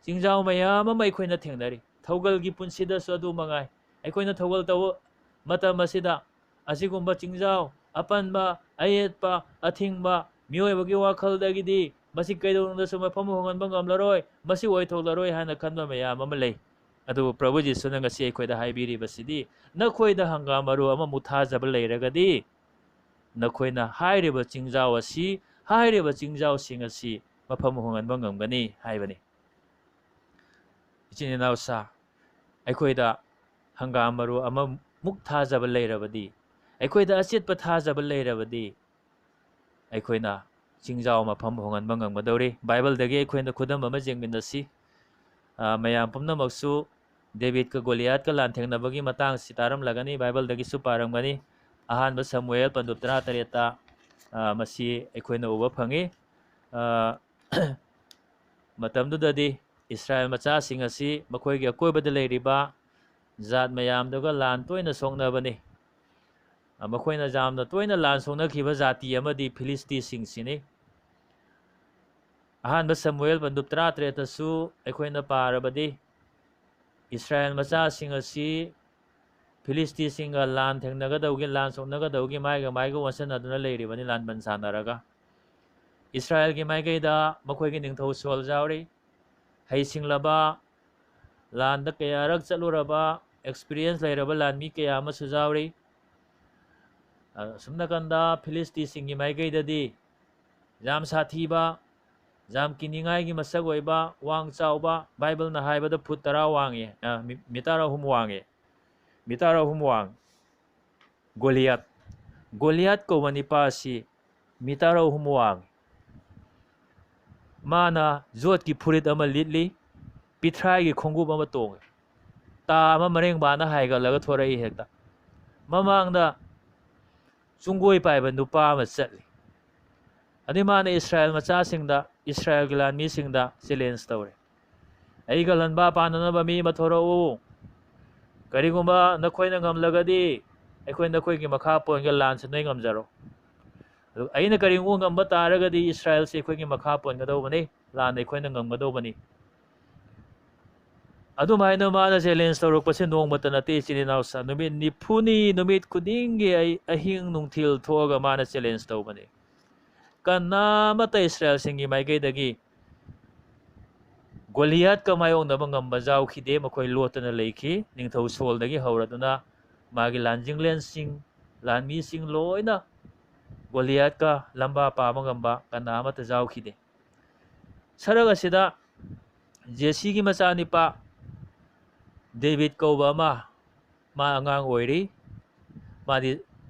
ꯆꯤꯡꯖꯥꯎ ꯃꯌꯥꯝ ꯑꯃ ꯑꯩꯈꯣꯏꯅ ꯊꯦꯡꯅꯔꯤ꯫ ꯊꯧꯒꯜꯒꯤ ꯄꯨꯟꯁꯤꯗꯁꯨ ꯑꯗꯨ ꯃꯉꯥꯏ꯫ ꯑꯩꯈꯣꯏꯅ ꯊꯧꯒꯜ ꯇꯧꯕ ꯃꯇꯝ ꯑꯁꯤꯗ ꯑꯁꯤꯒꯨꯝꯕ ꯆꯤꯡꯖꯥꯎ, ꯑꯄꯟꯕ, ꯑꯌꯦꯠꯄ, ꯑꯊꯤꯡꯕ, ꯃꯤꯑꯣꯏꯕꯒꯤ ꯋꯥꯈꯜꯗꯒꯤꯗꯤ ꯃꯁꯤ ꯀꯩꯗꯧꯅꯨꯡꯗꯁꯨ ꯃꯐꯝ ꯍꯣꯡꯍꯟꯕ ꯉꯝꯂꯔꯣꯏ, ꯃꯁꯤ ꯑꯣꯏꯊꯣꯛꯂꯔꯣꯏ ꯍꯥꯏꯅ ꯈꯟꯕ ꯃꯌꯥꯝ ꯑꯃ ꯂꯩ꯫ ꯑꯗꯨꯕꯨ ꯄ꯭ꯔꯚꯨ ꯖꯤꯁꯨꯅ ꯉꯁꯤ ꯑꯩꯈꯣꯏꯗ ꯍꯥꯏꯕꯤꯔꯤꯕꯁꯤꯗꯤ, "ꯅꯈꯣꯏꯗ ꯍꯪꯒꯥꯝ ꯃꯔꯨ ꯑꯃꯃꯨꯛ ꯊꯥꯖꯕ ꯂꯩꯔꯒꯗꯤ, ꯅꯈꯣꯏꯅ ꯍꯥꯏꯔꯤꯕ ꯆꯤꯡꯖꯥꯎ ꯑꯁꯤ, ꯍꯥꯏꯔꯤꯕ ꯆꯤꯡꯖꯥꯎꯁꯤꯡ ꯑꯁꯤ ꯃꯐꯝ ꯍꯣꯡꯍꯟꯕ ꯉꯝꯒꯅꯤ" ꯍꯥꯏꯕꯅꯤ꯫ ꯏꯆꯤꯟ ꯏꯅꯥꯎꯁꯥ, ꯑꯩꯈꯣꯏꯗ ꯍꯪꯒꯥꯝ ꯃꯔꯨ ꯑꯃꯃꯨꯛ ꯊꯥꯖꯕ ꯂꯩꯔꯕꯗꯤ, ꯑꯩꯈꯣꯏꯗ ꯑꯆꯦꯠꯄ ꯊꯥꯖꯕ ꯂꯩꯔꯕꯗꯤ, ꯑꯩꯈꯣꯏꯅ ꯆꯤꯡꯖꯥꯎ ꯃꯐꯝ ꯍꯣꯡꯍꯟꯕ ꯉꯝꯒꯗꯧꯔꯤ꯫ ꯕꯥꯏꯕꯜꯗꯒꯤ ꯑꯩꯈꯣꯏꯅ ꯈꯨꯗꯝ ꯑꯃ ꯌꯦꯡꯃꯤꯟꯅꯁꯤ꯫ ꯑ, ꯃꯌꯥꯝ ꯄꯨꯝꯅꯃꯛꯁꯨ ꯗꯦꯕꯤꯠꯀ ꯒꯣꯂꯤꯌꯥꯠꯀ ꯂꯥꯟꯊꯦꯡꯅꯕꯒꯤ ꯃꯇꯥꯡꯁꯤ ꯇꯥꯔꯝꯂꯒꯅꯤ, ꯕꯥꯏꯕꯜꯗꯒꯤꯁꯨ ꯄꯥꯔꯝꯒꯅꯤ꯫ ꯑꯍꯥꯟꯕ ꯁꯃꯨꯑꯦꯜ ꯄꯟꯗꯨꯞ ꯇꯔꯥꯇꯔꯦꯠꯇ, ꯑ, ꯃꯁꯤ ꯑꯩꯈꯣꯏꯅ ꯎꯕ ꯐꯪꯉꯤ꯫ ꯑ, ꯃꯇꯝꯗꯨꯗꯗꯤ ꯏꯁꯔꯥꯌꯦꯜ ꯃꯆꯥꯁꯤꯡ ꯑꯁꯤ ꯃꯈꯣꯏꯒꯤ ꯑꯀꯣꯏꯕꯗ ꯂꯩꯔꯤꯕ ꯖꯥꯠ ꯃꯌꯥꯝꯗꯨꯒ ꯂꯥꯟ ꯇꯣꯏꯅ ꯁꯣꯛꯅꯕꯅꯤ꯫ ꯑ, ꯃꯈꯣꯏꯅ ꯌꯥꯝꯅ ꯇꯣꯏꯅ ꯂꯥꯟ ꯁꯣꯛꯅꯈꯤꯕ ꯖꯥꯇꯤ ꯑꯃꯗꯤ ꯐꯤꯂꯤꯁꯇꯤꯁꯤꯡꯁꯤꯅꯤ꯫ ꯑꯍꯥꯟꯕ ꯁꯃꯨꯑꯦꯜ ꯄꯟꯗꯨꯞ ꯇꯔꯥꯇꯔꯦꯠꯇꯁꯨ ꯑꯩꯈꯣꯏꯅ ꯄꯥꯔꯕꯗꯤ, ꯏꯁꯔꯥꯌꯦꯜ ꯃꯆꯥꯁꯤꯡ ꯑꯁꯤ ꯐꯤꯂꯤꯁꯇꯤꯁꯤꯡꯒ ꯂꯥꯟ ꯊꯦꯡꯅꯒꯗꯧꯒꯤ, ꯂꯥꯟ ꯁꯣꯛꯅꯒꯗꯧꯒꯤ ꯃꯥꯏꯒ ꯃꯥꯏꯒ ꯑꯣꯟꯁꯤꯟꯅꯗꯨꯅ ꯂꯩꯔꯤꯕꯅꯤ, ꯂꯥꯟꯕꯟ ꯁꯥꯟꯅꯔꯒ꯫ ꯏꯁꯔꯥꯌꯦꯜꯒꯤ ꯃꯥꯏꯀꯩꯗ ꯃꯈꯣꯏꯒꯤ ꯅꯤꯡꯊꯧ ꯁꯣꯜ ꯌꯥꯎꯔꯤ, ꯍꯩꯁꯤꯡꯂꯕ, ꯂꯥꯟꯗ ꯀꯌꯥꯔꯛ ꯆꯠꯂꯨꯔꯕ, ꯑꯦꯛꯁꯄꯤꯔꯤꯌꯦꯟꯁ ꯂꯩꯔꯕ ꯂꯥꯟꯃꯤ ꯀꯌꯥ ꯑꯃꯁꯨ ꯌꯥꯎꯔꯤ꯫ ꯑꯁꯨꯝ ꯅꯥꯀꯟꯗ ꯐꯤꯂꯤꯁꯇꯤꯁꯤꯡꯒꯤ ꯃꯥꯏꯀꯩꯗꯗꯤ ꯌꯥꯝ ꯁꯥꯊꯤꯕ, ꯌꯥꯝ ꯀꯤꯅꯤꯡꯉꯥꯏꯒꯤ ꯃꯁꯛ ꯑꯣꯏꯕ, ꯋꯥꯡ ꯆꯥꯎꯕ, ꯕꯥꯏꯕꯜꯅ ꯍꯥꯏꯕꯗ ꯐꯨꯠ ꯇꯔꯥ ꯋꯥꯡꯉꯤ, ꯑ, ꯃꯤ-, ꯃꯤꯇꯔ ꯑꯍꯨꯝ ꯋꯥꯡꯉꯤ, ꯃꯤꯇꯔ ꯑꯍꯨꯝ ꯋꯥꯡ꯫ ꯒꯣꯂꯤꯌꯥꯠ, ꯒꯣꯂꯤꯌꯥꯠ ꯀꯧꯕ ꯅꯤꯄꯥ ꯑꯁꯤ ꯃꯤꯇꯔ ꯑꯍꯨꯝ ꯋꯥꯡ꯫ ꯃꯥꯅ ꯌꯣꯠꯀꯤ ꯐꯨꯔꯤꯠ ꯑꯃ ꯂꯤꯠꯂꯤ, ꯄꯤꯊ꯭ꯔꯥꯏꯒꯤ ꯈꯣꯡꯎꯞ ꯑꯃ ꯇꯣꯡꯉꯤ꯫ ꯇꯥ ꯑꯃ ꯃꯔꯦꯡꯕꯥꯅ ꯍꯥꯏꯒꯠꯂꯒ ꯊꯣꯔꯛꯏ꯫ ꯍꯦꯛꯇ ꯃꯃꯥꯡꯗ ꯆꯨꯡꯒꯣꯏ ꯄꯥꯏꯕ ꯅꯨꯄꯥ ꯑꯃ ꯆꯠꯂꯤ꯫ ꯑꯗꯩ ꯃꯥꯅ ꯏꯁꯔꯥꯌꯦꯜ ꯃꯆꯥꯁꯤꯡꯗ, ꯏꯁꯔꯥꯌꯦꯜꯒꯤ ꯂꯥꯟꯃꯤꯁꯤꯡꯗ ꯆꯦꯂꯦꯟꯖ ꯇꯧꯔꯦ, "ꯑꯩꯒ ꯂꯥꯟꯕꯥ ꯄꯥꯟꯅꯅꯕ ꯃꯤ ꯑꯃ ꯊꯣꯔꯛꯎ꯫ ꯀꯔꯤꯒꯨꯝꯕ ꯅꯈꯣꯏꯅ ꯉꯝꯂꯒꯗꯤ ꯑꯩꯈꯣꯏ ꯅꯈꯣꯏꯒꯤ ꯃꯈꯥ ꯄꯣꯟꯒ ꯂꯥꯟꯁꯤ ꯅꯣꯏ ꯉꯝꯖꯔꯣ꯫ ꯑꯗꯨ ꯑꯩꯅ ꯀꯔꯤꯒꯨꯝꯕ ꯉꯝꯕ ꯇꯥꯔꯒꯗꯤ ꯏꯁꯔꯥꯌꯦꯜꯁꯤ ꯑꯩꯈꯣꯏꯒꯤ ꯃꯈꯥ ꯄꯣꯟꯒꯗꯧꯕꯅꯤ, ꯂꯥꯟꯗ ꯑꯩꯈꯣꯏꯅ ꯉꯝꯒꯗꯧꯕꯅꯤ"꯫ ꯑꯗꯨꯃꯥꯏꯅ ꯃꯥꯅ ꯆꯦꯂꯦꯟꯖ ꯇꯧꯔꯛꯄꯁꯦ ꯅꯣꯡꯃꯇ ꯅꯠꯇꯦ, ꯏꯆꯤꯟ ꯏꯅꯥꯎꯁꯥ, ꯅꯨꯃꯤꯠ ꯅꯤꯐꯨꯅꯤ, ꯅꯨꯃꯤꯠ ꯈꯨꯗꯤꯡꯒꯤ ꯑꯩ ꯑꯍꯤꯡ ꯅꯨꯡꯊꯤꯜ ꯊꯣꯛꯑꯒ ꯃꯥꯅ ꯆꯦꯂꯦꯟꯖ ꯇꯧꯕꯅꯤ꯫ ꯀꯅꯥꯃꯠꯇ ꯏꯁꯔꯥꯌꯦꯜꯁꯤꯡꯒꯤ ꯃꯥꯏꯀꯩꯗꯒꯤ ꯒꯣꯂꯤꯌꯥꯠꯀ ꯃꯥꯌꯣꯛꯅꯕ ꯉꯝꯕ ꯌꯥꯎꯈꯤꯗꯦ꯫ ꯃꯈꯣꯏ ꯂꯣꯠꯇꯨꯅ ꯂꯩꯈꯤ꯫ ꯅꯤꯡꯊꯧ ꯁꯣꯜꯗꯒꯤ ꯍꯧꯔꯗꯨꯅ ꯃꯥꯒꯤ ꯂꯥꯟꯖꯤꯡꯂꯦꯟꯁꯤꯡ, ꯂꯥꯟꯃꯤꯁꯤꯡ ꯂꯣꯏꯅ ꯒꯣꯂꯤꯌꯥꯠꯀ ꯂꯥꯟꯕꯥ ꯄꯥꯕ ꯉꯝꯕ ꯀꯅꯥ ꯑꯃꯠꯇ ꯌꯥꯎꯈꯤꯗꯦ꯫ ꯁꯔꯛ ꯑꯁꯤꯗ ꯖꯦꯁꯤꯒꯤ ꯃꯆꯥꯅꯤꯄꯥ ꯗꯦꯕꯤꯠ ꯀꯧꯕ ꯑꯃ, ꯃꯥ ꯑꯉꯥꯡ ꯑꯣꯏꯔꯤ, ꯃꯥꯗꯤ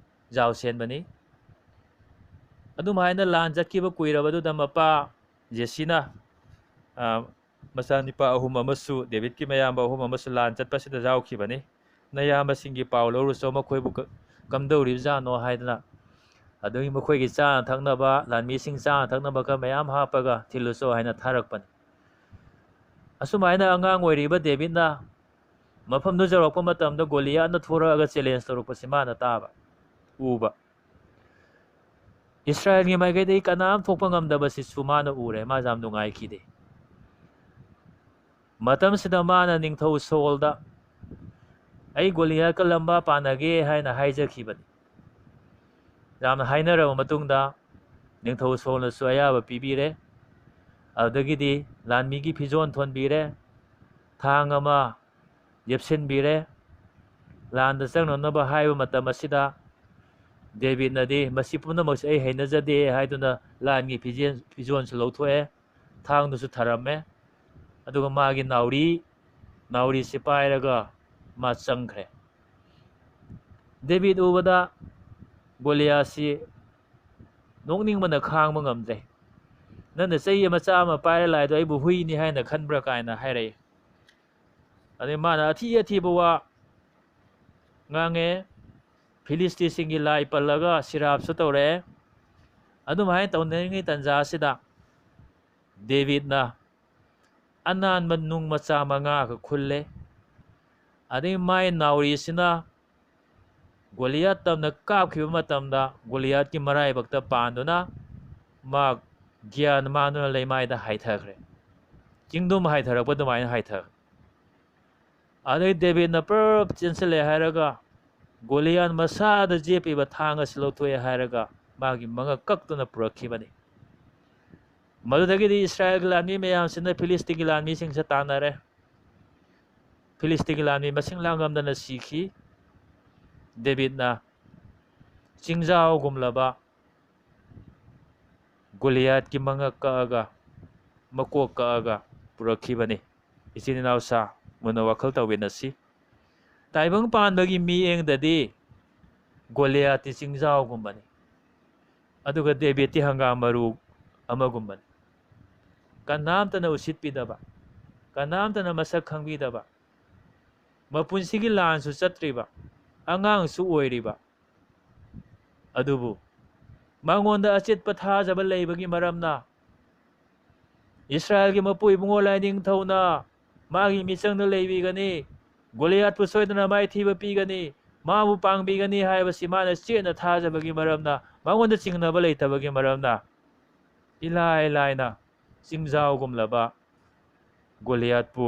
ꯌꯥꯎꯁꯦꯟꯕꯅꯤ꯫ ꯑꯗꯨꯝꯍꯥꯏꯅ ꯂꯥꯟ ꯆꯠꯈꯤꯕ ꯀꯨꯏꯔꯕꯗꯨꯗ ꯃꯄꯥ ꯖꯦꯁꯤꯅ, ꯑ, ꯃꯆꯥꯅꯤꯄꯥ ꯑꯍꯨꯝ ꯑꯃꯁꯨ, ꯗꯦꯕꯤꯠꯀꯤ ꯃꯌꯥꯝꯕ ꯑꯍꯨꯝ ꯑꯃꯁꯨ ꯂꯥꯟ ꯆꯠꯄꯁꯤꯗ ꯌꯥꯎꯈꯤꯕꯅꯤ꯫ ꯅꯌꯥꯝꯕꯁꯤꯡꯒꯤ ꯄꯥꯎ ꯂꯧꯔꯨꯆꯣ, ꯃꯈꯣꯏꯕꯨ ꯀ-, ꯀꯝꯗꯧꯔꯤꯕꯖꯥꯠꯅꯣ ꯍꯥꯏꯗꯅ, ꯑꯗꯨꯒꯤ ꯃꯈꯣꯏꯒꯤ ꯆꯥꯅ ꯊꯛꯅꯕ, ꯂꯥꯟꯃꯤꯁꯤꯡ ꯆꯥꯅ ꯊꯛꯅꯕ ꯈꯔ ꯃꯌꯥꯝ ꯍꯥꯞꯄꯒ ꯊꯤꯜꯂꯨꯆꯣ ꯍꯥꯏꯅ ꯊꯥꯔꯛꯄꯅꯤ꯫ ꯑꯁꯨꯃꯥꯏꯅ ꯑꯉꯥꯡ ꯑꯣꯏꯔꯤꯕ ꯗꯦꯕꯤꯠꯅ ꯃꯐꯝꯗꯨ ꯌꯧꯔꯛꯄ ꯃꯇꯝꯗ ꯒꯣꯂꯤꯌꯥꯠꯅ ꯊꯣꯔꯛꯑꯒ ꯆꯦꯂꯦꯟꯖ ꯇꯧꯔꯛꯄꯁꯤ ꯃꯥꯅ ꯇꯥꯕ, ꯎꯕ꯫ ꯏꯁꯔꯥꯌꯦꯜꯒꯤ ꯃꯥꯏꯀꯩꯗꯒꯤ ꯀꯅꯥꯝ ꯊꯣꯛꯄ ꯉꯝꯗꯕꯁꯤꯁꯨ ꯃꯥꯅ ꯎꯔꯦ, ꯃꯥ ꯌꯥꯝ ꯅꯨꯡꯉꯥꯏꯈꯤꯗꯦ꯫ ꯃꯇꯝꯁꯤꯗ ꯃꯥꯅ ꯅꯤꯡꯊꯧ ꯁꯣꯜꯗ, "ꯑꯩ ꯒꯣꯂꯤꯌꯥꯠꯀ ꯂꯥꯟꯕꯥ ꯄꯥꯟꯅꯒꯦ" ꯍꯥꯏꯅ ꯍꯥꯏꯖꯈꯤꯕꯅꯤ꯫ ꯌꯥꯝꯅ ꯍꯥꯏꯅꯔꯕ ꯃꯇꯨꯡꯗ ꯅꯤꯡꯊꯧ ꯁꯣꯜꯅꯁꯨ ꯑꯌꯥꯕ ꯄꯤꯕꯤꯔꯦ꯫ ꯑꯗꯨꯗꯒꯤꯗꯤ ꯂꯥꯟꯃꯤꯒꯤ ꯐꯤꯖꯣꯜ ꯊꯣꯟꯕꯤꯔꯦ, ꯊꯥꯡ ꯑꯃ ꯌꯦꯞꯁꯤꯟꯕꯤꯔꯦ꯫ ꯂꯥꯟꯗ ꯆꯪꯅꯅꯕ ꯍꯥꯏꯕ ꯃꯇꯝ ꯑꯁꯤꯗ ꯗꯦꯕꯤꯠꯅꯗꯤ, "ꯃꯁꯤ ꯄꯨꯝꯅꯃꯛꯁꯦ ꯑꯩ ꯍꯩꯅꯖꯗꯦ" ꯍꯥꯏꯗꯨꯅ ꯂꯥꯟꯒꯤ ꯐꯤꯖꯦꯜ, ꯐꯤꯖꯣꯜꯁꯨ ꯂꯧꯊꯣꯛꯑꯦ, ꯊꯥꯡꯗꯨꯁꯨ ꯊꯔꯝꯃꯦ꯫ ꯑꯗꯨꯒ ꯃꯥꯒꯤ ꯅꯥꯎꯔꯤ, ꯅꯥꯎꯔꯤꯁꯤ ꯄꯥꯏꯔꯒ ꯃꯥ ꯆꯪꯈ꯭ꯔꯦ꯫ ꯗꯦꯕꯤꯠ ꯎꯕꯗ ꯒꯣꯂꯤꯌꯥꯁꯤ ꯅꯣꯛꯅꯤꯡꯕꯅ ꯈꯥꯡꯕ ꯉꯝꯗ꯭ꯔꯦ꯫ "ꯅꯪꯅ ꯆꯩ ꯃꯆꯥ ꯑꯃ ꯄꯥꯏꯔ ꯂꯥꯛꯏꯗꯣ ꯑꯩꯕꯨ ꯍꯨꯏꯅꯤ ꯍꯥꯏꯅ ꯈꯟꯕ꯭ꯔꯥ?" ꯀꯥꯏꯅ ꯍꯥꯏꯔꯛꯏ꯫ ꯑꯗꯩ ꯃꯥꯅ ꯑꯊꯤ ꯑꯊꯤꯕ ꯋꯥ ꯉꯥꯡꯉꯦ꯫ ꯐꯤꯂꯤꯁꯇꯤꯁꯤꯡꯒꯤ ꯂꯥꯏ ꯄꯜꯂꯒ ꯁꯤꯔꯥꯞꯁꯨ ꯇꯧꯔꯛꯑꯦ꯫ ꯑꯗꯨꯃꯥꯏꯅ ꯇꯧꯅꯔꯤꯉꯩ ꯇꯥꯟꯖꯥ ꯑꯁꯤꯗ ꯗꯦꯕꯤꯠꯅ ꯑꯅꯥꯟꯕ ꯅꯨꯡ ꯃꯆꯥ ꯃꯉꯥꯒ ꯈꯨꯜꯂꯦ꯫ ꯑꯗꯩ ꯃꯥꯏ ꯅꯥꯎꯔꯤꯁꯤꯅ ꯒꯣꯂꯤꯌꯥꯠ ꯇꯝꯅ ꯀꯥꯞꯈꯤꯕ ꯃꯇꯝꯗ ꯒꯣꯂꯤꯌꯥꯠꯀꯤ ꯃꯔꯥꯏꯕꯛꯇ ꯄꯥꯟꯗꯨꯅ ꯃꯥ ꯒ꯭ꯌꯥꯟ ꯃꯥꯡꯗꯨꯅ ꯂꯩꯃꯥꯏꯗ ꯍꯥꯏꯊꯈ꯭ꯔꯦ꯫ ꯆꯤꯡꯗꯨꯝ ꯍꯥꯏꯊꯔꯛꯄ ꯑꯗꯨꯃꯥꯏꯅ ꯍꯥꯏꯊꯈ꯭ꯔꯦ꯫ ꯑꯗꯩ ꯗꯦꯕꯤꯠꯅ ꯄ꯭ꯔꯞ ꯆꯦꯟꯁꯤꯜꯂꯦ ꯍꯥꯏꯔꯒ ꯒꯣꯂꯤꯌꯥꯠ ꯃꯁꯥꯗ ꯌꯦꯞꯄꯤꯕ ꯊꯥꯡ ꯑꯁꯤ ꯂꯧꯊꯣꯛꯑꯦ ꯍꯥꯏꯔꯒ ꯃꯥꯒꯤ ꯃꯉꯛ ꯀꯛꯇꯨꯅ ꯄꯨꯔꯛꯈꯤꯕꯅꯤ꯫ ꯃꯗꯨꯗꯒꯤꯗꯤ ꯏꯁꯔꯥꯌꯦꯜꯒꯤ ꯂꯥꯟꯃꯤ ꯃꯌꯥꯝꯁꯤꯅ ꯐꯤꯂꯤꯁꯇꯤꯒꯤ ꯂꯥꯟꯃꯤꯁꯤꯡꯁꯦ ꯇꯥꯟꯅꯔꯦ꯫ ꯐꯤꯂꯤꯁꯇꯤꯒꯤ ꯂꯥꯟꯃꯤ ꯃꯁꯤꯡ ꯂꯥꯡꯉꯝꯗꯅ ꯁꯤꯈꯤ꯫ ꯗꯦꯕꯤꯠꯅ ꯆꯤꯡꯖꯥꯎꯒꯨꯝꯂꯕ ꯒꯣꯂꯤꯌꯥꯠꯀꯤ ꯃꯉꯛ ꯀꯛꯑꯒ, ꯃꯀꯣꯛ ꯀꯛꯑꯒ ꯄꯨꯔꯛꯈꯤꯕꯅꯤ꯫ ꯏꯆꯤꯟ ꯏꯅꯥꯎꯁꯥ, ꯃꯨꯟꯅ ꯋꯥꯈꯜ ꯇꯧꯃꯤꯟꯅꯁꯤ꯫ ꯇꯥꯏꯕꯪ ꯄꯥꯟꯕꯒꯤ ꯃꯤꯠꯌꯦꯡꯗꯗꯤ ꯒꯣꯂꯤꯌꯥꯠꯇꯤ ꯆꯤꯡꯖꯥꯎꯒꯨꯝꯕꯅꯤ, ꯑꯗꯨꯒ ꯗꯦꯕꯤꯠꯇꯤ ꯍꯪꯒꯥꯝ ꯃꯔꯨ ꯑꯃꯒꯨꯝꯕꯅꯤ꯫ ꯀꯅꯥꯝꯇꯅ ꯎꯁꯤꯠꯄꯤꯗꯕ, ꯀꯅꯥꯝꯇꯅ ꯃꯁꯛ ꯈꯪꯕꯤꯗꯕ, ꯃꯄꯨꯟꯁꯤꯒꯤ ꯂꯥꯟꯁꯨ ꯆꯠꯇ꯭ꯔꯤꯕ, ꯑꯉꯥꯡꯁꯨ ꯑꯣꯏꯔꯤꯕ, ꯑꯗꯨꯕꯨ ꯃꯉꯣꯟꯗ ꯑꯆꯦꯠꯄ ꯊꯥꯖꯕ ꯂꯩꯕꯒꯤ ꯃꯔꯝꯅ ꯏꯁꯔꯥꯌꯦꯜꯒꯤ ꯃꯄꯨ ꯏꯕꯨꯡꯉꯣ ꯂꯥꯏꯅꯤꯡꯊꯧꯅ ꯃꯥꯒꯤ ꯃꯤꯆꯪꯗ ꯂꯩꯕꯤꯒꯅꯤ, ꯒꯣꯂꯤꯌꯥꯠꯄꯨ ꯁꯣꯏꯗꯅ ꯃꯥꯏꯊꯤꯕ ꯄꯤꯒꯅꯤ, ꯃꯥꯕꯨ ꯄꯥꯡꯕꯤꯒꯅꯤ ꯍꯥꯏꯕꯁꯤ ꯃꯥꯅ ꯆꯦꯠꯅ ꯊꯥꯖꯕꯒꯤ ꯃꯔꯝꯅ, ꯃꯉꯣꯟꯗ ꯆꯤꯡꯅꯕ ꯂꯩꯇꯕꯒꯤ ꯃꯔꯝꯅ ꯏꯂꯥꯏ ꯂꯥꯏꯅ ꯆꯤꯡꯖꯥꯎꯒꯨꯝꯂꯕ ꯒꯣꯂꯤꯌꯥꯠꯄꯨ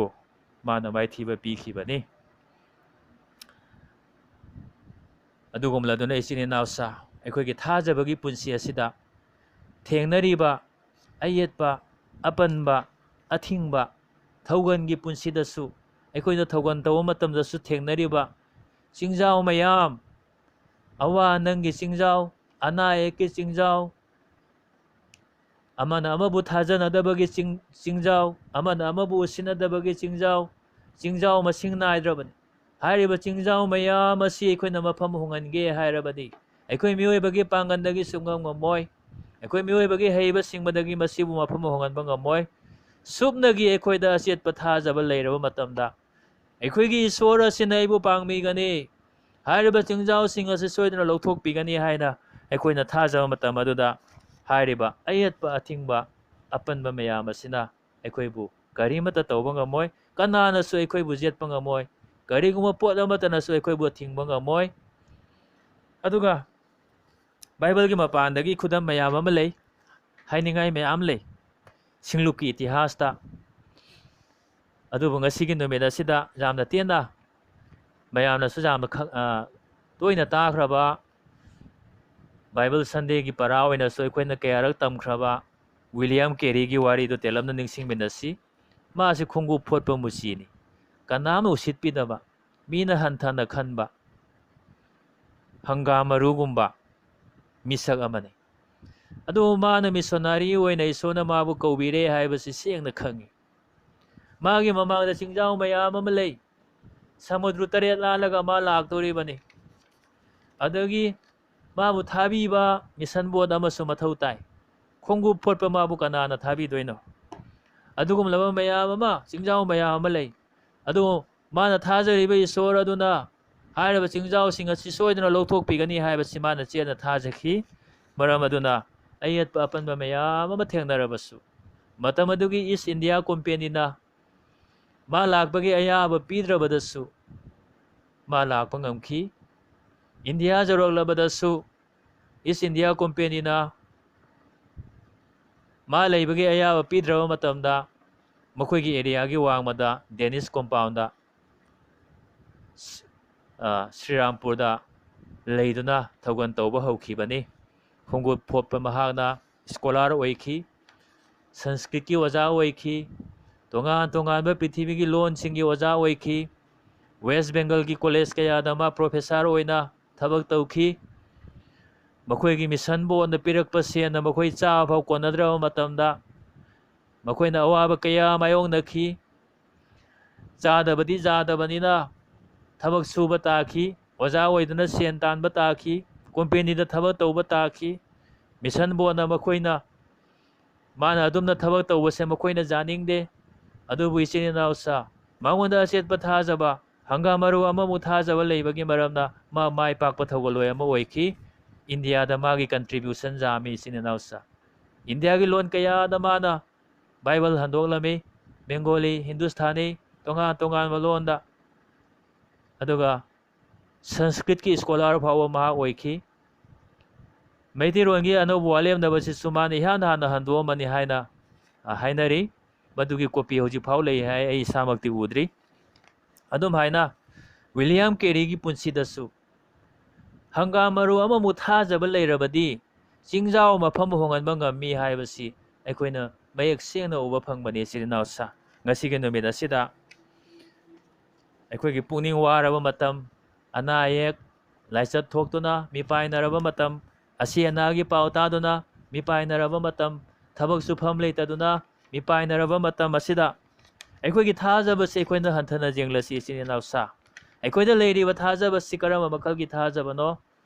ꯃꯥꯅ ꯃꯥꯏꯊꯤꯕ ꯄꯤꯈꯤꯕꯅꯤ꯫ ꯑꯗꯨꯒꯨꯝꯂꯗꯨꯅ ꯏꯆꯤꯟ ꯏꯅꯥꯎꯁꯥ, ꯑꯩꯈꯣꯏꯒꯤ ꯊꯥꯖꯕꯒꯤ ꯄꯨꯟꯁꯤ ꯑꯁꯤꯗ ꯊꯦꯡꯅꯔꯤꯕ ꯑꯌꯦꯠꯄ, ꯑꯄꯟꯕ, ꯑꯊꯤꯡꯕ, ꯊꯧꯒꯟꯒꯤ ꯄꯨꯟꯁꯤꯗꯁꯨ ꯑꯩꯈꯣꯏꯅ ꯊꯧꯒꯟ ꯇꯧꯕ ꯃꯇꯝꯗꯁꯨ ꯊꯦꯡꯅꯔꯤꯕ ꯆꯤꯡꯖꯥꯎ ꯃꯌꯥꯝ, ꯑꯋꯥ ꯑꯅꯪꯒꯤ ꯆꯤꯡꯖꯥꯎ, ꯑꯅꯥ ꯑꯌꯦꯛꯀꯤ ꯆꯤꯡꯖꯥꯎ, ꯑꯃꯅ ꯑꯃꯕꯨ ꯊꯥꯖꯅꯗꯕꯒꯤ ꯆꯤꯡ-, ꯆꯤꯡꯖꯥꯎ, ꯑꯃꯅ ꯑꯃꯕꯨ ꯎꯁꯤꯟꯅꯗꯕꯒꯤ ꯆꯤꯡꯖꯥꯎ, ꯆꯤꯡꯖꯥꯎ ꯃꯁꯤꯡ ꯅꯥꯏꯗ꯭ꯔꯕꯅꯤ꯫ ꯍꯥꯏꯔꯤꯕ ꯆꯤꯡꯖꯥꯎ ꯃꯌꯥꯝ ꯑꯁꯤ ꯑꯩꯈꯣꯏꯅ ꯃꯐꯝ ꯍꯣꯡꯍꯟꯒꯦ ꯍꯥꯏꯔꯕꯗꯤ, ꯑꯩꯈꯣꯏ ꯃꯤꯑꯣꯏꯕꯒꯤ ꯄꯥꯡꯒꯜꯗꯒꯤ ꯁꯨꯡꯉꯝ ꯉꯝꯃꯣꯏ꯫ ꯑꯩꯈꯣꯏ ꯃꯤꯑꯣꯏꯕꯒꯤ ꯍꯩꯕ ꯁꯤꯡꯕꯗꯒꯤ ꯃꯁꯤꯕꯨ ꯃꯐꯝ ꯍꯣꯡꯍꯟꯕ ꯉꯝꯃꯣꯏ꯫ ꯁꯨꯞꯅꯒꯤ ꯑꯩꯈꯣꯏꯗ ꯑꯆꯦꯠꯄ ꯊꯥꯖꯕ ꯂꯩꯔꯕ ꯃꯇꯝꯗ, ꯑꯩꯈꯣꯏꯒꯤ ꯏꯁꯣꯔ ꯑꯁꯤꯅ ꯑꯩꯕꯨ ꯄꯥꯡꯕꯤꯒꯅꯤ, ꯍꯥꯏꯔꯤꯕ ꯆꯤꯡꯖꯥꯎꯁꯤꯡ ꯑꯁꯤ ꯁꯣꯏꯗꯅ ꯂꯧꯊꯣꯛꯄꯤꯒꯅꯤ ꯍꯥꯏꯅ ꯑꯩꯈꯣꯏꯅ ꯊꯥꯖꯕ ꯃꯇꯝ ꯑꯗꯨꯗ, ꯍꯥꯏꯔꯤꯕ ꯑꯌꯦꯠꯄ ꯑꯊꯤꯡꯕ ꯑꯄꯟꯕ ꯃꯌꯥꯝ ꯑꯁꯤꯅ ꯑꯩꯈꯣꯏꯕꯨ ꯀꯔꯤꯃꯠꯇ ꯇꯧꯕ ꯉꯝꯃꯣꯏ꯫ ꯀꯅꯥꯅꯁꯨ ꯑꯩꯈꯣꯏꯕꯨ ꯌꯦꯠꯄ ꯉꯝꯃꯣꯏ꯫ ꯀꯔꯤꯒꯨꯝꯕ ꯄꯣꯠ ꯑꯃꯠꯇꯅꯁꯨ ꯑꯩꯈꯣꯏꯕꯨ ꯊꯤꯡꯕ ꯉꯝꯃꯣꯏ꯫ ꯑꯗꯨꯒ ꯕꯥꯏꯕꯜꯒꯤ ꯃꯄꯥꯟꯗꯒꯤ ꯈꯨꯗꯝ ꯃꯌꯥꯝ ꯑꯃ ꯂꯩ, ꯍꯥꯏꯅꯤꯡꯉꯥꯏ ꯃꯌꯥꯝ ꯂꯩ ꯁꯤꯡꯂꯨꯞꯀꯤ ꯏꯇꯤꯍꯥꯁꯇ꯫ ꯑꯗꯨꯕꯨ ꯉꯁꯤꯒꯤ ꯅꯨꯃꯤꯠ ꯑꯁꯤꯗ ꯌꯥꯝꯅ ꯇꯦꯟꯅ, ꯃꯌꯥꯝꯅꯁꯨ ꯌꯥꯝꯅ ꯈꯪ-, ꯑ, ꯇꯣꯏꯅ ꯇꯥꯈ꯭ꯔꯕ, ꯕꯥꯏꯕꯜ ꯁꯟꯗꯦꯒꯤ ꯄꯔꯥ ꯑꯣꯏꯅꯁꯨ ꯑꯩꯈꯣꯏꯅ ꯀꯌꯥꯔꯛ ꯇꯝꯈ꯭ꯔꯕ ꯋꯤꯂꯤꯌꯝ ꯀꯦꯔꯤꯒꯤ ꯋꯥꯔꯤꯗꯨ ꯇꯦꯜꯂꯞꯅ ꯅꯤꯡꯁꯤꯡꯃꯤꯟꯅꯁꯤ꯫ ꯃꯥꯁꯤ ꯈꯣꯡꯎꯞ ꯐꯣꯠꯄ ꯃꯨꯆꯤꯅꯤ, ꯀꯅꯥꯝꯅ ꯎꯁꯤꯠꯄꯤꯗꯕ, ꯃꯤꯅ ꯍꯟꯊꯅ ꯈꯟꯕ, ꯍꯪꯒꯥꯝ ꯃꯔꯨꯒꯨꯝꯕ ꯃꯤꯁꯛ ꯑꯃꯅꯤ꯫ ꯑꯗꯨꯕꯨ ꯃꯥꯅ ꯃꯤꯁꯣꯅꯥꯔꯤ ꯑꯣꯏꯅ ꯏꯁꯣꯔꯅ ꯃꯥꯕꯨ ꯀꯧꯕꯤꯔꯦ ꯍꯥꯏꯕꯁꯤ ꯁꯦꯡꯅ ꯈꯪꯉꯤ꯫ ꯃꯥꯒꯤ ꯃꯃꯥꯡꯗ ꯆꯤꯡꯖꯥꯎ ꯃꯌꯥꯝ ꯑꯃ ꯂꯩ꯫ ꯁꯃꯨꯗ꯭ꯔ ꯇꯔꯦꯠ ꯂꯥꯜꯂꯒ ꯃꯥ ꯂꯥꯛꯇꯣꯔꯤꯕꯅꯤ꯫ ꯑꯗꯒꯤ ꯃꯥꯕꯨ ꯊꯥꯕꯤꯕ ꯃꯤꯁꯟ ꯕꯣꯠ ꯑꯃꯁꯨ ꯃꯊꯧ ꯇꯥꯏ꯫ ꯈꯣꯡꯎꯞ ꯐꯣꯠꯄ ꯃꯥꯕꯨ ꯀꯅꯥꯅ ꯊꯥꯕꯤꯗꯣꯏꯅꯣ? ꯑꯗꯨꯒꯨꯝꯂꯕ ꯃꯌꯥꯝ ꯑꯃ, ꯆꯤꯡꯖꯥꯎ ꯃꯌꯥꯝ ꯑꯃ ꯂꯩ꯫ ꯑꯗꯨꯕꯨ ꯃꯥꯅ ꯊꯥꯖꯔꯤꯕ ꯏꯁꯣꯔ ꯑꯗꯨꯅ ꯍꯥꯏꯔꯤꯕ ꯆꯤꯡꯖꯥꯎꯁꯤꯡ ꯑꯁꯤ ꯁꯣꯏꯗꯅ ꯂꯧꯊꯣꯛꯄꯤꯒꯅꯤ ꯍꯥꯏꯕꯁꯤ ꯃꯥꯅ ꯆꯦꯠꯅ ꯊꯥꯖꯈꯤ꯫ ꯃꯔꯝ ꯑꯗꯨꯅ ꯑꯌꯦꯠꯄ ꯑꯄꯟꯕ ꯃꯌꯥꯝ ꯑꯃ ꯊꯦꯡꯅꯔꯕꯁꯨ, ꯃꯇꯝ ꯑꯗꯨꯒꯤ ꯏꯁ ꯏꯟꯗꯤꯌꯥ ꯀꯣꯝꯄꯦꯅꯤꯅ ꯃꯥ ꯂꯥꯛꯄꯒꯤ ꯑꯌꯥꯕ ꯄꯤꯗ꯭ꯔꯕꯗꯁꯨ ꯃꯥ ꯂꯥꯛꯄ ꯉꯝꯈꯤ꯫ ꯏꯟꯗꯤꯌꯥ ꯌꯧꯔꯛꯂꯕꯗꯁꯨ ꯏꯁ ꯏꯟꯗꯤꯌꯥ ꯀꯣꯝꯄꯦꯅꯤꯅ ꯃꯥ ꯂꯩꯕꯒꯤ ꯑꯌꯥꯕ ꯄꯤꯗ꯭ꯔꯕ ꯃꯇꯝꯗ ꯃꯈꯣꯏꯒꯤ ꯑꯦꯔꯤꯌꯥꯒꯤ ꯋꯥꯡꯃꯗ ꯗꯦꯅꯤꯁ ꯀꯣꯝꯄꯥꯎꯟꯗ, ꯁ-, ꯑ, ꯁ꯭ꯔꯤꯔꯥꯝꯄꯨꯔꯗ ꯂꯩꯗꯨꯅ ꯊꯧꯒꯜ ꯇꯧꯕ ꯍꯧꯈꯤꯕꯅꯤ꯫ ꯈꯣꯡꯎꯞ ꯐꯣꯠꯄ ꯃꯍꯥꯛꯅ ꯁ꯭ꯀꯣꯂꯥꯔ ꯑꯣꯏꯈꯤ, ꯁꯪꯁꯀ꯭ꯔꯤꯠꯀꯤ ꯑꯣꯖꯥ ꯑꯣꯏꯈꯤ, ꯇꯣꯉꯥꯟ ꯇꯣꯉꯥꯟꯕ ꯄ꯭ꯔꯤꯊꯤꯕꯤꯒꯤ ꯂꯣꯟꯁꯤꯡꯒꯤ ꯑꯣꯖꯥ ꯑꯣꯏꯈꯤ, ꯋꯦꯁ ꯕꯦꯡꯒꯜꯒꯤ ꯀꯣꯂꯦꯖ ꯀꯌꯥꯗ ꯃꯥ ꯄ꯭ꯔꯣꯐꯦꯁꯔ ꯑꯣꯏꯅ ꯊꯕꯛ ꯇꯧꯈꯤ꯫ ꯃꯈꯣꯏꯒꯤ ꯃꯤꯁꯟ ꯕꯣꯔꯗꯅ ꯄꯤꯔꯛꯄ ꯁꯦꯟꯅ ꯃꯈꯣꯏ ꯆꯥꯕ ꯐꯥꯎ ꯀꯣꯟꯅꯗ꯭ꯔꯕ ꯃꯇꯝꯗ ꯃꯈꯣꯏꯅ ꯑꯋꯥꯕ ꯀꯌꯥ ꯃꯥꯌꯣꯛꯅꯈꯤ꯫ ꯆꯥꯗꯕꯗꯤ ꯌꯥꯗꯕꯅꯤꯅ ꯊꯕꯛ ꯁꯨꯕ ꯇꯥꯈꯤ꯫ ꯑꯣꯖꯥ ꯑꯣꯏꯗꯨꯅ ꯁꯦꯟ ꯇꯥꯟꯕ ꯇꯥꯈꯤ꯫ ꯀꯣꯝꯄꯦꯅꯤꯗ ꯊꯕꯛ ꯇꯧꯕ ꯇꯥꯈꯤ꯫ ꯃꯤꯁꯟ ꯕꯣꯔꯗꯅ ꯃꯈꯣꯏꯅ, ꯃꯥꯅ ꯑꯗꯨꯝꯅ ꯊꯕꯛ ꯇꯧꯕꯁꯦ ꯃꯈꯣꯏꯅ ꯌꯥꯅꯤꯡꯗꯦ꯫ ꯑꯗꯨꯕꯨ ꯏꯆꯤꯟ ꯏꯅꯥꯎꯁꯥ, ꯃꯉꯣꯟꯗ ꯑꯆꯦꯠꯄ ꯊꯥꯖꯕ, ꯍꯪꯒꯥꯝ ꯃꯔꯨ ꯑꯃꯃꯨꯛ ꯊꯥꯖꯕ ꯂꯩꯕꯒꯤ ꯃꯔꯝꯅ ꯃꯥ ꯃꯥꯏ ꯄꯥꯛꯄ ꯊꯧꯒꯜꯂꯣꯏ ꯑꯃ ꯑꯣꯏꯈꯤ꯫ ꯏꯟꯗꯤꯌꯥꯗ ꯃꯥꯒꯤ contribution ꯌꯥꯝꯃꯤ, ꯏꯆꯤꯟ ꯏꯅꯥꯎꯁꯥ꯫ ꯏꯟꯗꯤꯌꯥꯒꯤ ꯂꯣꯟ ꯀꯌꯥꯗ ꯃꯥꯅ ꯕꯥꯏꯕꯜ ꯍꯟꯗꯣꯛꯂꯝꯃꯤ, ꯕꯦꯡꯒꯣꯂꯤ, ꯍꯤꯟꯗꯨꯁꯊꯥꯅꯤ, ꯇꯣꯉꯥꯟ ꯇꯣꯉꯥꯟꯕ ꯂꯣꯟꯗ꯫ ꯑꯗꯨꯒ ꯁꯪꯁꯀ꯭ꯔꯤꯠꯀꯤ scholar ꯐꯥꯎꯕ ꯃꯍꯥꯛ ꯑꯣꯏꯈꯤ꯫ ꯃꯩꯇꯩꯔꯣꯟꯒꯤ ꯑꯅꯧꯕ ꯋꯥꯂꯦꯝꯅꯕꯁꯤꯁꯨ ꯃꯥꯅ ꯏꯍꯥꯟ ꯍꯥꯟꯅ ꯍꯟꯗꯣꯛꯑꯝꯕꯅꯤ ꯍꯥꯏꯅ, ꯑ, ꯍꯥꯏꯅꯔꯤ꯫ ꯃꯗꯨꯒꯤ copy ꯍꯧꯖꯤꯛ ꯐꯥꯎ ꯂꯩ ꯍꯥꯏ, ꯑꯩ ꯏꯁꯥꯃꯛꯇꯤ ꯎꯗ꯭ꯔꯤ꯫ ꯑꯗꯨꯝ ꯍꯥꯏꯅ ꯋꯤꯂꯤꯌꯝ ꯀꯦꯔꯤꯒꯤ ꯄꯨꯟꯁꯤꯗꯁꯨ ꯍꯪꯒꯥꯝ ꯃꯔꯨ ꯑꯃꯃꯨꯛ ꯊꯥꯖꯕ ꯂꯩꯔꯕꯗꯤ ꯆꯤꯡꯖꯥꯎ ꯃꯐꯝ ꯍꯣꯡꯍꯟꯕ ꯉꯝꯃꯤ ꯍꯥꯏꯕꯁꯤ ꯑꯩꯈꯣꯏꯅ ꯃꯌꯦꯛ ꯁꯦꯡꯅ ꯎꯕ ꯐꯪꯕꯅꯤ, ꯏꯆꯤꯟ ꯏꯅꯥꯎꯁꯥ꯫ ꯉꯁꯤꯒꯤ ꯅꯨꯃꯤꯠ ꯑꯁꯤꯗ ꯑꯩꯈꯣꯏꯒꯤ ꯄꯨꯛꯅꯤꯡ ꯋꯥꯔꯕ ꯃꯇꯝ, ꯑꯅꯥ ꯑꯌꯦꯛ, ꯂꯥꯏꯆꯠ ꯊꯣꯛꯇꯨꯅ ꯃꯤꯄꯥꯏꯅꯔꯕ ꯃꯇꯝ, ꯑꯁꯤ ꯑꯅꯥꯒꯤ ꯄꯥꯎ ꯇꯥꯗꯨꯅ ꯃꯤꯄꯥꯏꯅꯔꯕ ꯃꯇꯝ, ꯊꯕꯛ ꯁꯨꯐꯝ ꯂꯩꯇꯗꯨꯅ ꯃꯤꯄꯥꯏꯅꯔꯕ ꯃꯇꯝ ꯑꯁꯤꯗ ꯑꯩꯈꯣꯏꯒꯤ ꯊꯥꯖꯕꯁꯤ ꯑꯩꯈꯣꯏꯅ ꯍꯟꯊꯅ ꯌꯦꯡꯂꯁꯤ, ꯏꯆꯤꯟ ꯏꯅꯥꯎꯁꯥ꯫ ꯑꯩꯈꯣꯏꯗ ꯂꯩꯔꯤꯕ ꯊꯥꯖꯕꯁꯤ ꯀꯔꯝꯕ ꯃꯈꯜꯒꯤ ꯊꯥꯖꯕꯅꯣ?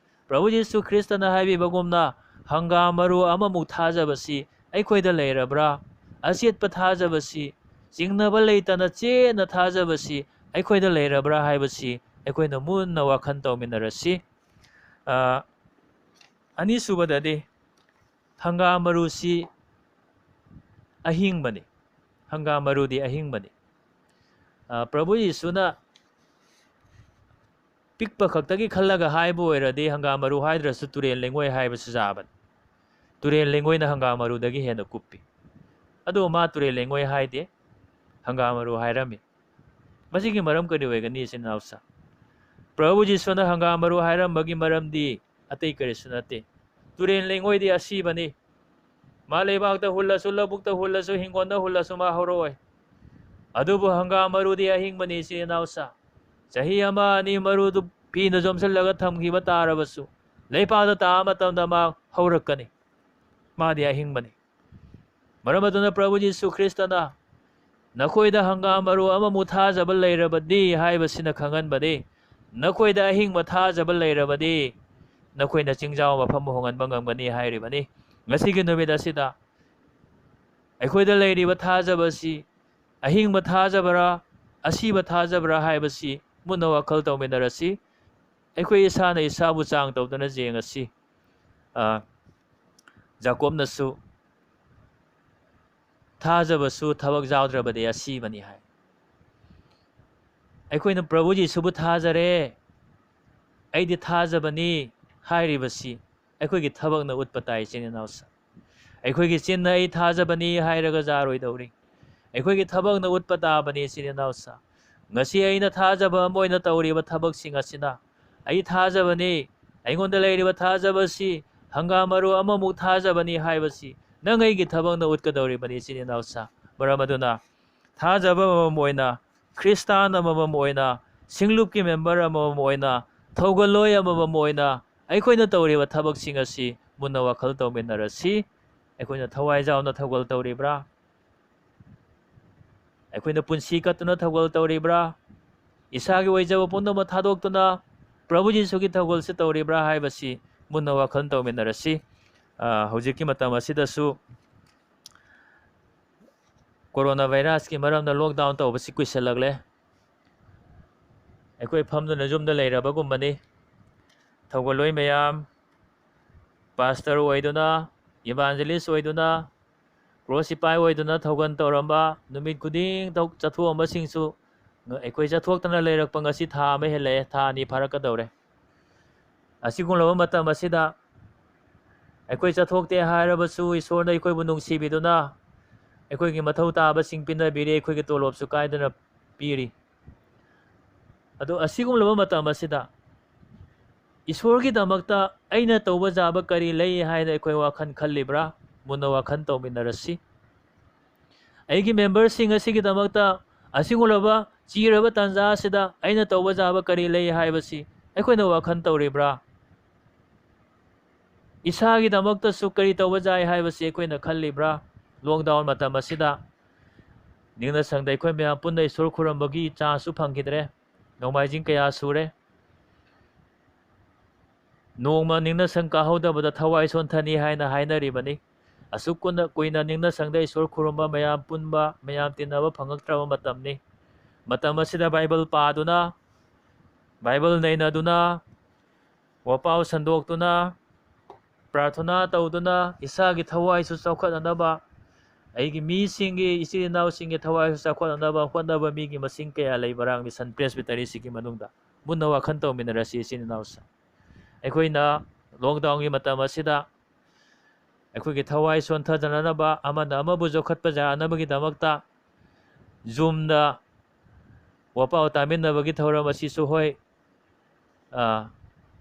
ꯄ꯭ꯔꯚꯨ ꯖꯤꯁꯨ ꯈ꯭ꯔꯤꯁꯇꯅ ꯍꯥꯏꯕꯤꯕꯒꯨꯝꯅ, ꯍꯪꯒꯥꯝ ꯃꯔꯨ ꯑꯃꯃꯨꯛ ꯊꯥꯖꯕꯁꯤ ꯑꯩꯈꯣꯏꯗ ꯂꯩꯔꯕ꯭ꯔꯥ? ꯑꯆꯦꯠꯄ ꯊꯥꯖꯕꯁꯤ, ꯆꯤꯡꯅꯕ ꯂꯩꯇꯅ ꯆꯦꯠꯅ ꯊꯥꯖꯕꯁꯤ ꯑꯩꯈꯣꯏꯗ ꯂꯩꯔꯕ꯭ꯔꯥ ꯍꯥꯏꯕꯁꯤ ꯑꯩꯈꯣꯏꯅ ꯃꯨꯟꯅ ꯋꯥꯈꯜ ꯇꯧꯃꯤꯟꯅꯔꯁꯤ꯫ ꯑ, ꯑꯅꯤꯁꯨꯕꯗꯗꯤ, ꯍꯪꯒꯥꯝ ꯃꯔꯨꯁꯤ ꯑꯍꯤꯡꯕꯅꯤ꯫ ꯍꯪꯒꯥꯝ ꯃꯔꯨꯗꯤ ꯑꯍꯤꯡꯕꯅꯤ꯫ ꯑ, ꯄ꯭ꯔꯚꯨ ꯌꯤꯁꯨꯅ ꯄꯤꯛꯄ ꯈꯛꯇꯒꯤ ꯈꯜꯂꯒ ꯍꯥꯏꯕ ꯑꯣꯏꯔꯗꯤ ꯍꯪꯒꯥꯝ ꯃꯔꯨ ꯍꯥꯏꯗ꯭ꯔꯁꯨ ꯇꯨꯔꯦꯜ ꯂꯩꯉꯣꯏ ꯍꯥꯏꯕꯁꯨ ꯌꯥꯕꯅꯤ꯫ ꯇꯨꯔꯦꯜ ꯂꯩꯉꯣꯏꯅ ꯍꯪꯒꯥꯝ ꯃꯔꯨꯗꯒꯤ ꯍꯦꯟꯅ ꯀꯨꯞꯄꯤ꯫ ꯑꯗꯨꯕꯨ ꯃꯥ ꯇꯨꯔꯦꯜ ꯂꯩꯉꯣꯏ ꯍꯥꯏꯗꯦ, ꯍꯪꯒꯥꯝ ꯃꯔꯨ ꯍꯥꯏꯔꯝꯃꯤ꯫ ꯃꯁꯤꯒꯤ ꯃꯔꯝ ꯀꯔꯤ ꯑꯣꯏꯒꯅꯤ, ꯏꯆꯤꯟ ꯏꯅꯥꯎꯁꯥ? ꯄ꯭ꯔꯚꯨ ꯖꯤꯁꯨꯅ ꯍꯪꯒꯥꯝ ꯃꯔꯨ ꯍꯥꯏꯔꯝꯕꯒꯤ ꯃꯔꯝꯗꯤ ꯑꯇꯩ ꯀꯔꯤꯁꯨ ꯅꯠꯇꯦ꯫ ꯇꯨꯔꯦꯜ ꯂꯩꯉꯣꯏꯗꯤ ꯑꯁꯤꯕꯅꯤ꯫ ꯃꯥ ꯂꯩꯕꯥꯛꯇ ꯍꯨꯜꯂꯁꯨ, ꯂꯧꯕꯨꯛꯇ ꯍꯨꯜꯂꯁꯨ, ꯍꯤꯡꯒꯣꯜꯗ ꯍꯨꯜꯂꯁꯨ ꯃꯥ ꯍꯧꯔꯛꯑꯣꯏ꯫ ꯑꯗꯨꯕꯨ ꯍꯪꯒꯥꯝ ꯃꯔꯨꯗꯤ ꯑꯍꯤꯡꯕꯅꯤ, ꯏꯆꯤꯟ ꯏꯅꯥꯎꯁꯥ꯫ ꯆꯍꯤ ꯑꯃ ꯑꯅꯤ ꯃꯔꯨꯗꯨ ꯐꯤꯅ ꯌꯣꯝꯁꯤꯜꯂꯒ ꯊꯝꯈꯤꯕ ꯇꯥꯔꯕꯁꯨ, ꯂꯩꯄꯥꯛꯇ ꯇꯥꯕ ꯃꯇꯝꯗ ꯃꯥ ꯍꯧꯔꯛꯀꯅꯤ꯫ ꯃꯥꯗꯤ ꯑꯍꯤꯡꯕꯅꯤ꯫ ꯃꯔꯝ ꯑꯗꯨꯅ ꯄ꯭ꯔꯚꯨ ꯖꯤꯁꯨ ꯈ꯭ꯔꯤꯁꯇꯅ, "ꯅꯈꯣꯏꯗ ꯍꯪꯒꯥꯝ ꯃꯔꯨ ꯑꯃꯃꯨꯛ ꯊꯥꯖꯕ ꯂꯩꯔꯕꯗꯤ" ꯍꯥꯏꯕꯁꯤꯅ ꯈꯪꯍꯟꯕꯅꯤ꯫ "ꯅꯈꯣꯏꯗ ꯑꯍꯤꯡꯕ ꯊꯥꯖꯕ ꯂꯩꯔꯕꯗꯤ, ꯅꯈꯣꯏꯅ ꯆꯤꯡꯖꯥꯎ ꯃꯐꯝ ꯍꯣꯡꯍꯟꯕ ꯉꯝꯒꯅꯤ" ꯍꯥꯏꯔꯤꯕꯅꯤ꯫ ꯉꯁꯤꯒꯤ ꯅꯨꯃꯤꯠ ꯑꯁꯤꯗ ꯑꯩꯈꯣꯏꯗ ꯂꯩꯔꯤꯕ ꯊꯥꯖꯕꯁꯤ ꯑꯍꯤꯡꯕ ꯊꯥꯖꯕꯔꯥ, ꯑꯁꯤꯕ ꯊꯥꯖꯕ꯭ꯔꯥ ꯍꯥꯏꯕꯁꯤ ꯃꯨꯟꯅ ꯋꯥꯈꯜ ꯇꯧꯃꯤꯟꯅꯔꯁꯤ꯫ ꯑꯩꯈꯣꯏ ꯏꯁꯥꯅ ꯏꯁꯥꯕꯨ ꯆꯥꯡ ꯇꯧꯗꯨꯅ ꯌꯦꯡꯉꯁꯤ꯫ ꯑ, ꯖꯥꯀꯣꯕꯅꯁꯨ "ꯊꯥꯖꯕꯁꯨ ꯊꯕꯛ ꯌꯥꯎꯗ꯭ꯔꯕꯗꯤ ꯑꯁꯤꯕꯅꯤ" ꯍꯥꯏ꯫ ꯑꯩꯈꯣꯏꯅ "ꯄ꯭ꯔꯚꯨ ꯖꯤꯁꯨꯕꯨ ꯊꯥꯖꯔꯦ, ꯑꯩꯗꯤ ꯊꯥꯖꯕꯅꯤ" ꯍꯥꯏꯔꯤꯕꯁꯤ ꯑꯩꯈꯣꯏꯒꯤ ꯊꯕꯛꯅ ꯎꯠꯄ ꯇꯥꯏ, ꯏꯆꯤꯟ ꯏꯅꯥꯎꯁꯥ꯫ ꯑꯩꯈꯣꯏꯒꯤ ꯆꯤꯟꯅ "ꯑꯩ ꯊꯥꯖꯕꯅꯤ" ꯍꯥꯏꯔꯒ ꯌꯥꯔꯣꯏꯗꯧꯔꯤ꯫ ꯑꯩꯈꯣꯏꯒꯤ ꯊꯕꯛꯅ ꯎꯠꯄ ꯇꯥꯕꯅꯤ, ꯏꯆꯤꯟ ꯏꯅꯥꯎꯁꯥ꯫ ꯉꯁꯤ ꯑꯩꯅ ꯊꯥꯖꯕ ꯑꯃ ꯑꯣꯏꯅ ꯇꯧꯔꯤꯕ ꯊꯕꯛꯁꯤꯡ ꯑꯁꯤꯅ, "ꯑꯩ ꯊꯥꯖꯕꯅꯤ, ꯑꯩꯉꯣꯟꯗ ꯂꯩꯔꯤꯕ ꯊꯥꯖꯕꯁꯤ ꯍꯪꯒꯥꯝ ꯃꯔꯨ ꯑꯃꯃꯨꯛ ꯊꯥꯖꯕꯅꯤ" ꯍꯥꯏꯕꯁꯤ ꯅꯪ ꯑꯩꯒꯤ ꯊꯕꯛꯅ ꯎꯠꯀꯗꯧꯔꯤꯕꯅꯤ, ꯏꯆꯤꯟ ꯏꯅꯥꯎꯁꯥ꯫ ꯃꯔꯝ ꯑꯗꯨꯅ ꯊꯥꯖꯕ ꯑꯃꯃꯝ ꯑꯣꯏꯅ, ꯈ꯭ꯔꯤꯁꯇꯥꯟ ꯑꯃꯃꯝ ꯑꯣꯏꯅ, ꯁꯤꯡꯂꯨꯞꯀꯤ ꯃꯦꯝꯕꯔ ꯑꯃꯃꯝ ꯑꯣꯏꯅ, ꯊꯧꯒꯜꯂꯣꯏ ꯑꯃꯃꯝ ꯑꯣꯏꯅ ꯑꯩꯈꯣꯏꯅ ꯇꯧꯔꯤꯕ ꯊꯕꯛꯁꯤꯡ ꯑꯁꯤ ꯃꯨꯟꯅ ꯋꯥꯈꯜ ꯇꯧꯃꯤꯟꯅꯔꯁꯤ꯫ ꯑꯩꯈꯣꯏꯅ ꯊꯋꯥꯏ ꯌꯥꯎꯅ ꯊꯧꯒꯜ ꯇꯧꯔꯤꯕ꯭ꯔꯥ? ꯑꯩꯈꯣꯏꯅ ꯄꯨꯟꯁꯤ ꯀꯠꯇꯨꯅ ꯊꯧꯒꯜ ꯇꯧꯔꯤꯕ꯭ꯔꯥ? ꯏꯁꯥꯒꯤ ꯑꯣꯏꯖꯕ ꯄꯨꯝꯅꯃꯛ ꯊꯥꯗꯣꯛꯇꯨꯅ ꯄ꯭ꯔꯚꯨ ꯖꯤꯁꯨꯒꯤ ꯊꯧꯒꯜꯁꯤ ꯇꯧꯔꯤꯕ꯭ꯔꯥ ꯍꯥꯏꯕꯁꯤ ꯃꯨꯟꯅ ꯋꯥꯈꯜ ꯇꯧꯃꯤꯟꯅꯔꯁꯤ꯫ ꯑ, ꯍꯧꯖꯤꯛꯀꯤ ꯃꯇꯝ ꯑꯁꯤꯗꯁꯨ ꯀꯣꯔꯣꯅꯥ ꯚꯥꯏꯔꯁꯀꯤ ꯃꯔꯝꯅ ꯂꯣꯛꯗꯥꯎꯟ ꯇꯧꯕꯁꯤ ꯀꯨꯏꯁꯜꯂꯛꯂꯦ꯫ ꯑꯩꯈꯣꯏ ꯐꯝꯗꯨꯅ ꯌꯨꯝꯗ ꯂꯩꯔꯕꯒꯨꯝꯕꯅꯤ꯫ ꯊꯧꯒꯜꯂꯣꯏ ꯃꯌꯥꯝ, ꯄꯥꯁꯇꯔ ꯑꯣꯏꯗꯨꯅ, ꯏꯚꯥꯟꯖꯦꯂꯤꯁ ꯑꯣꯏꯗꯨꯅ, ꯀ꯭ꯔꯣꯁ ꯁꯤꯄꯥꯏ ꯑꯣꯏꯗꯨꯅ ꯊꯧꯒꯜ ꯇꯧꯔꯝꯕ, ꯅꯨꯃꯤꯠ ꯈꯨꯗꯤꯡ ꯊꯧ-, ꯆꯠꯊꯣꯛꯑꯝꯕꯁꯤꯡꯁꯨ ꯉ-, ꯑꯩꯈꯣꯏ ꯆꯠꯊꯣꯛꯇꯅ ꯂꯩꯔꯛꯄ ꯉꯁꯤ ꯊꯥ ꯑꯃ ꯍꯦꯜꯂꯛꯑꯦ, ꯊꯥ ꯑꯅꯤ ꯐꯥꯔꯛꯀꯗꯧꯔꯦ꯫ ꯑꯁꯤꯒꯨꯝꯂꯕ ꯃꯇꯝ ꯑꯁꯤꯗ ꯑꯩꯈꯣꯏ ꯆꯠꯊꯣꯛꯇꯦ ꯍꯥꯏꯔꯕꯁꯨ ꯏꯁꯣꯔꯅ ꯑꯩꯈꯣꯏꯕꯨ ꯅꯨꯡꯁꯤꯕꯤꯗꯨꯅ ꯑꯩꯈꯣꯏꯒꯤ ꯃꯊꯧ ꯇꯥꯕꯁꯤꯡ ꯄꯤꯅꯕꯤꯔꯤ, ꯑꯩꯈꯣꯏꯒꯤ ꯇꯣꯂꯣꯞꯁꯨ ꯀꯥꯏꯗꯅ ꯄꯤꯔꯤ꯫ ꯑꯗꯣ ꯑꯁꯤꯒꯨꯝꯂꯕ ꯃꯇꯝ ꯑꯁꯤꯗ ꯏꯁꯣꯔꯒꯤꯗꯃꯛꯇ ꯑꯩꯅ ꯇꯧꯕ ꯌꯥꯕ ꯀꯔꯤ ꯂꯩ ꯍꯥꯏꯅ ꯑꯩꯈꯣꯏ ꯋꯥꯈꯜ ꯈꯜꯂꯤꯕ꯭ꯔꯥ? ꯃꯨꯟꯅ ꯋꯥꯈꯜ ꯇꯧꯃꯤꯟꯅꯔꯁꯤ꯫ ꯑꯩꯒꯤ ꯃꯦꯝꯕꯔꯁꯤꯡ ꯑꯁꯤꯒꯤꯗꯃꯛꯇ ꯑꯁꯤꯒꯨꯝꯂꯕ ꯆꯤꯔꯕ ꯇꯥꯟꯖꯥ ꯑꯁꯤꯗ ꯑꯩꯅ ꯇꯧꯕ ꯌꯥꯕ ꯀꯔꯤ ꯂꯩ ꯍꯥꯏꯕꯁꯤ ꯑꯩꯈꯣꯏꯅ ꯋꯥꯈꯜ ꯇꯧꯔꯤꯕ꯭ꯔꯥ? ꯏꯁꯥꯒꯤꯗꯃꯛꯇꯁꯨ ꯀꯔꯤ ꯇꯧꯕ ꯌꯥꯏ ꯍꯥꯏꯕꯁꯤ ꯑꯩꯈꯣꯏꯅ ꯈꯜꯂꯤꯕ꯭ꯔꯥ? ꯂꯣꯛꯗꯥꯎꯟ ꯃꯇꯝ ꯑꯁꯤꯗ ꯅꯤꯡꯅ ꯁꯪꯗ ꯑꯩꯈꯣꯏ ꯃꯌꯥꯝ ꯄꯨꯟꯅ ꯏꯁꯣꯔ ꯈꯨꯔꯨꯝꯕꯒꯤ ꯆꯥꯟꯁꯁꯨ ꯐꯪꯈꯤꯗ꯭ꯔꯦ꯫ ꯅꯣꯡꯃꯥꯏꯖꯤꯡ ꯀꯌꯥ ꯁꯨꯔꯦ꯫ ꯅꯣꯡꯃ ꯅꯤꯡꯅ ꯁꯪ ꯀꯥꯍꯧꯗꯕꯗ ꯊꯋꯥꯏ ꯁꯣꯟꯊꯅꯤ ꯍꯥꯏꯅ ꯍꯥꯏꯅꯔꯤꯕꯅꯤ꯫ ꯑꯁꯨꯛ ꯀꯨꯏꯅ, ꯀꯨꯏꯅ ꯅꯤꯡꯅ ꯁꯪꯗ ꯏꯁꯣꯔ ꯈꯨꯔꯨꯝꯕ, ꯃꯌꯥꯝ ꯄꯨꯟꯕ, ꯃꯌꯥꯝ ꯇꯤꯟꯅꯕ ꯐꯪꯉꯛꯇ꯭ꯔꯕ ꯃꯇꯝꯅꯤ꯫ ꯃꯇꯝ ꯑꯁꯤꯗ ꯕꯥꯏꯕꯜ ꯄꯥꯗꯨꯅ, ꯕꯥꯏꯕꯜ ꯅꯩꯅꯗꯨꯅ, ꯋꯥꯄꯥꯎ ꯁꯟꯗꯣꯛꯇꯨꯅ, ꯄ꯭ꯔꯥꯔꯊꯅꯥ ꯇꯧꯗꯨꯅ, ꯏꯁꯥꯒꯤ ꯊꯋꯥꯏꯁꯨ ꯆꯥꯎꯈꯠꯅꯅꯕ, ꯑꯩꯒꯤ ꯃꯤꯁꯤꯡꯒꯤ, ꯏꯆꯤꯜ ꯏꯅꯥꯎꯁꯤꯡꯒꯤ ꯊꯋꯥꯏꯁꯨ ꯆꯥꯎꯈꯠꯅꯅꯕ ꯍꯣꯠꯅꯕ ꯃꯤꯒꯤ ꯃꯁꯤꯡ ꯀꯌꯥ ꯂꯩꯕ꯭ꯔꯥ ꯃꯤꯁꯟ ꯄ꯭ꯔꯦꯁꯕꯤꯇꯔꯤꯁꯤꯒꯤ ꯃꯅꯨꯡꯗ? ꯃꯨꯟꯅ ꯋꯥꯈꯜ ꯇꯧꯃꯤꯟꯅꯔꯁꯤ, ꯏꯆꯤꯜ ꯏꯅꯥꯎꯁꯤꯡ꯫ ꯑꯩꯈꯣꯏꯅ ꯂꯣꯛꯗꯥꯎꯟꯒꯤ ꯃꯇꯝ ꯑꯁꯤꯗ ꯑꯩꯈꯣꯏꯒꯤ ꯊꯋꯥꯏ ꯁꯣꯟꯊꯗꯅꯅꯕ, ꯑꯃꯅ ꯑꯃꯕꯨ ꯆꯥꯎꯈꯠꯄ ꯌꯥꯅꯕꯒꯤꯗꯃꯛꯇ Zoomꯗ ꯋꯥꯄꯥꯎ ꯇꯥꯃꯤꯟꯅꯕꯒꯤ ꯊꯧꯔꯝ ꯑꯁꯤꯁꯨ, ꯍꯣꯏ, ꯑ,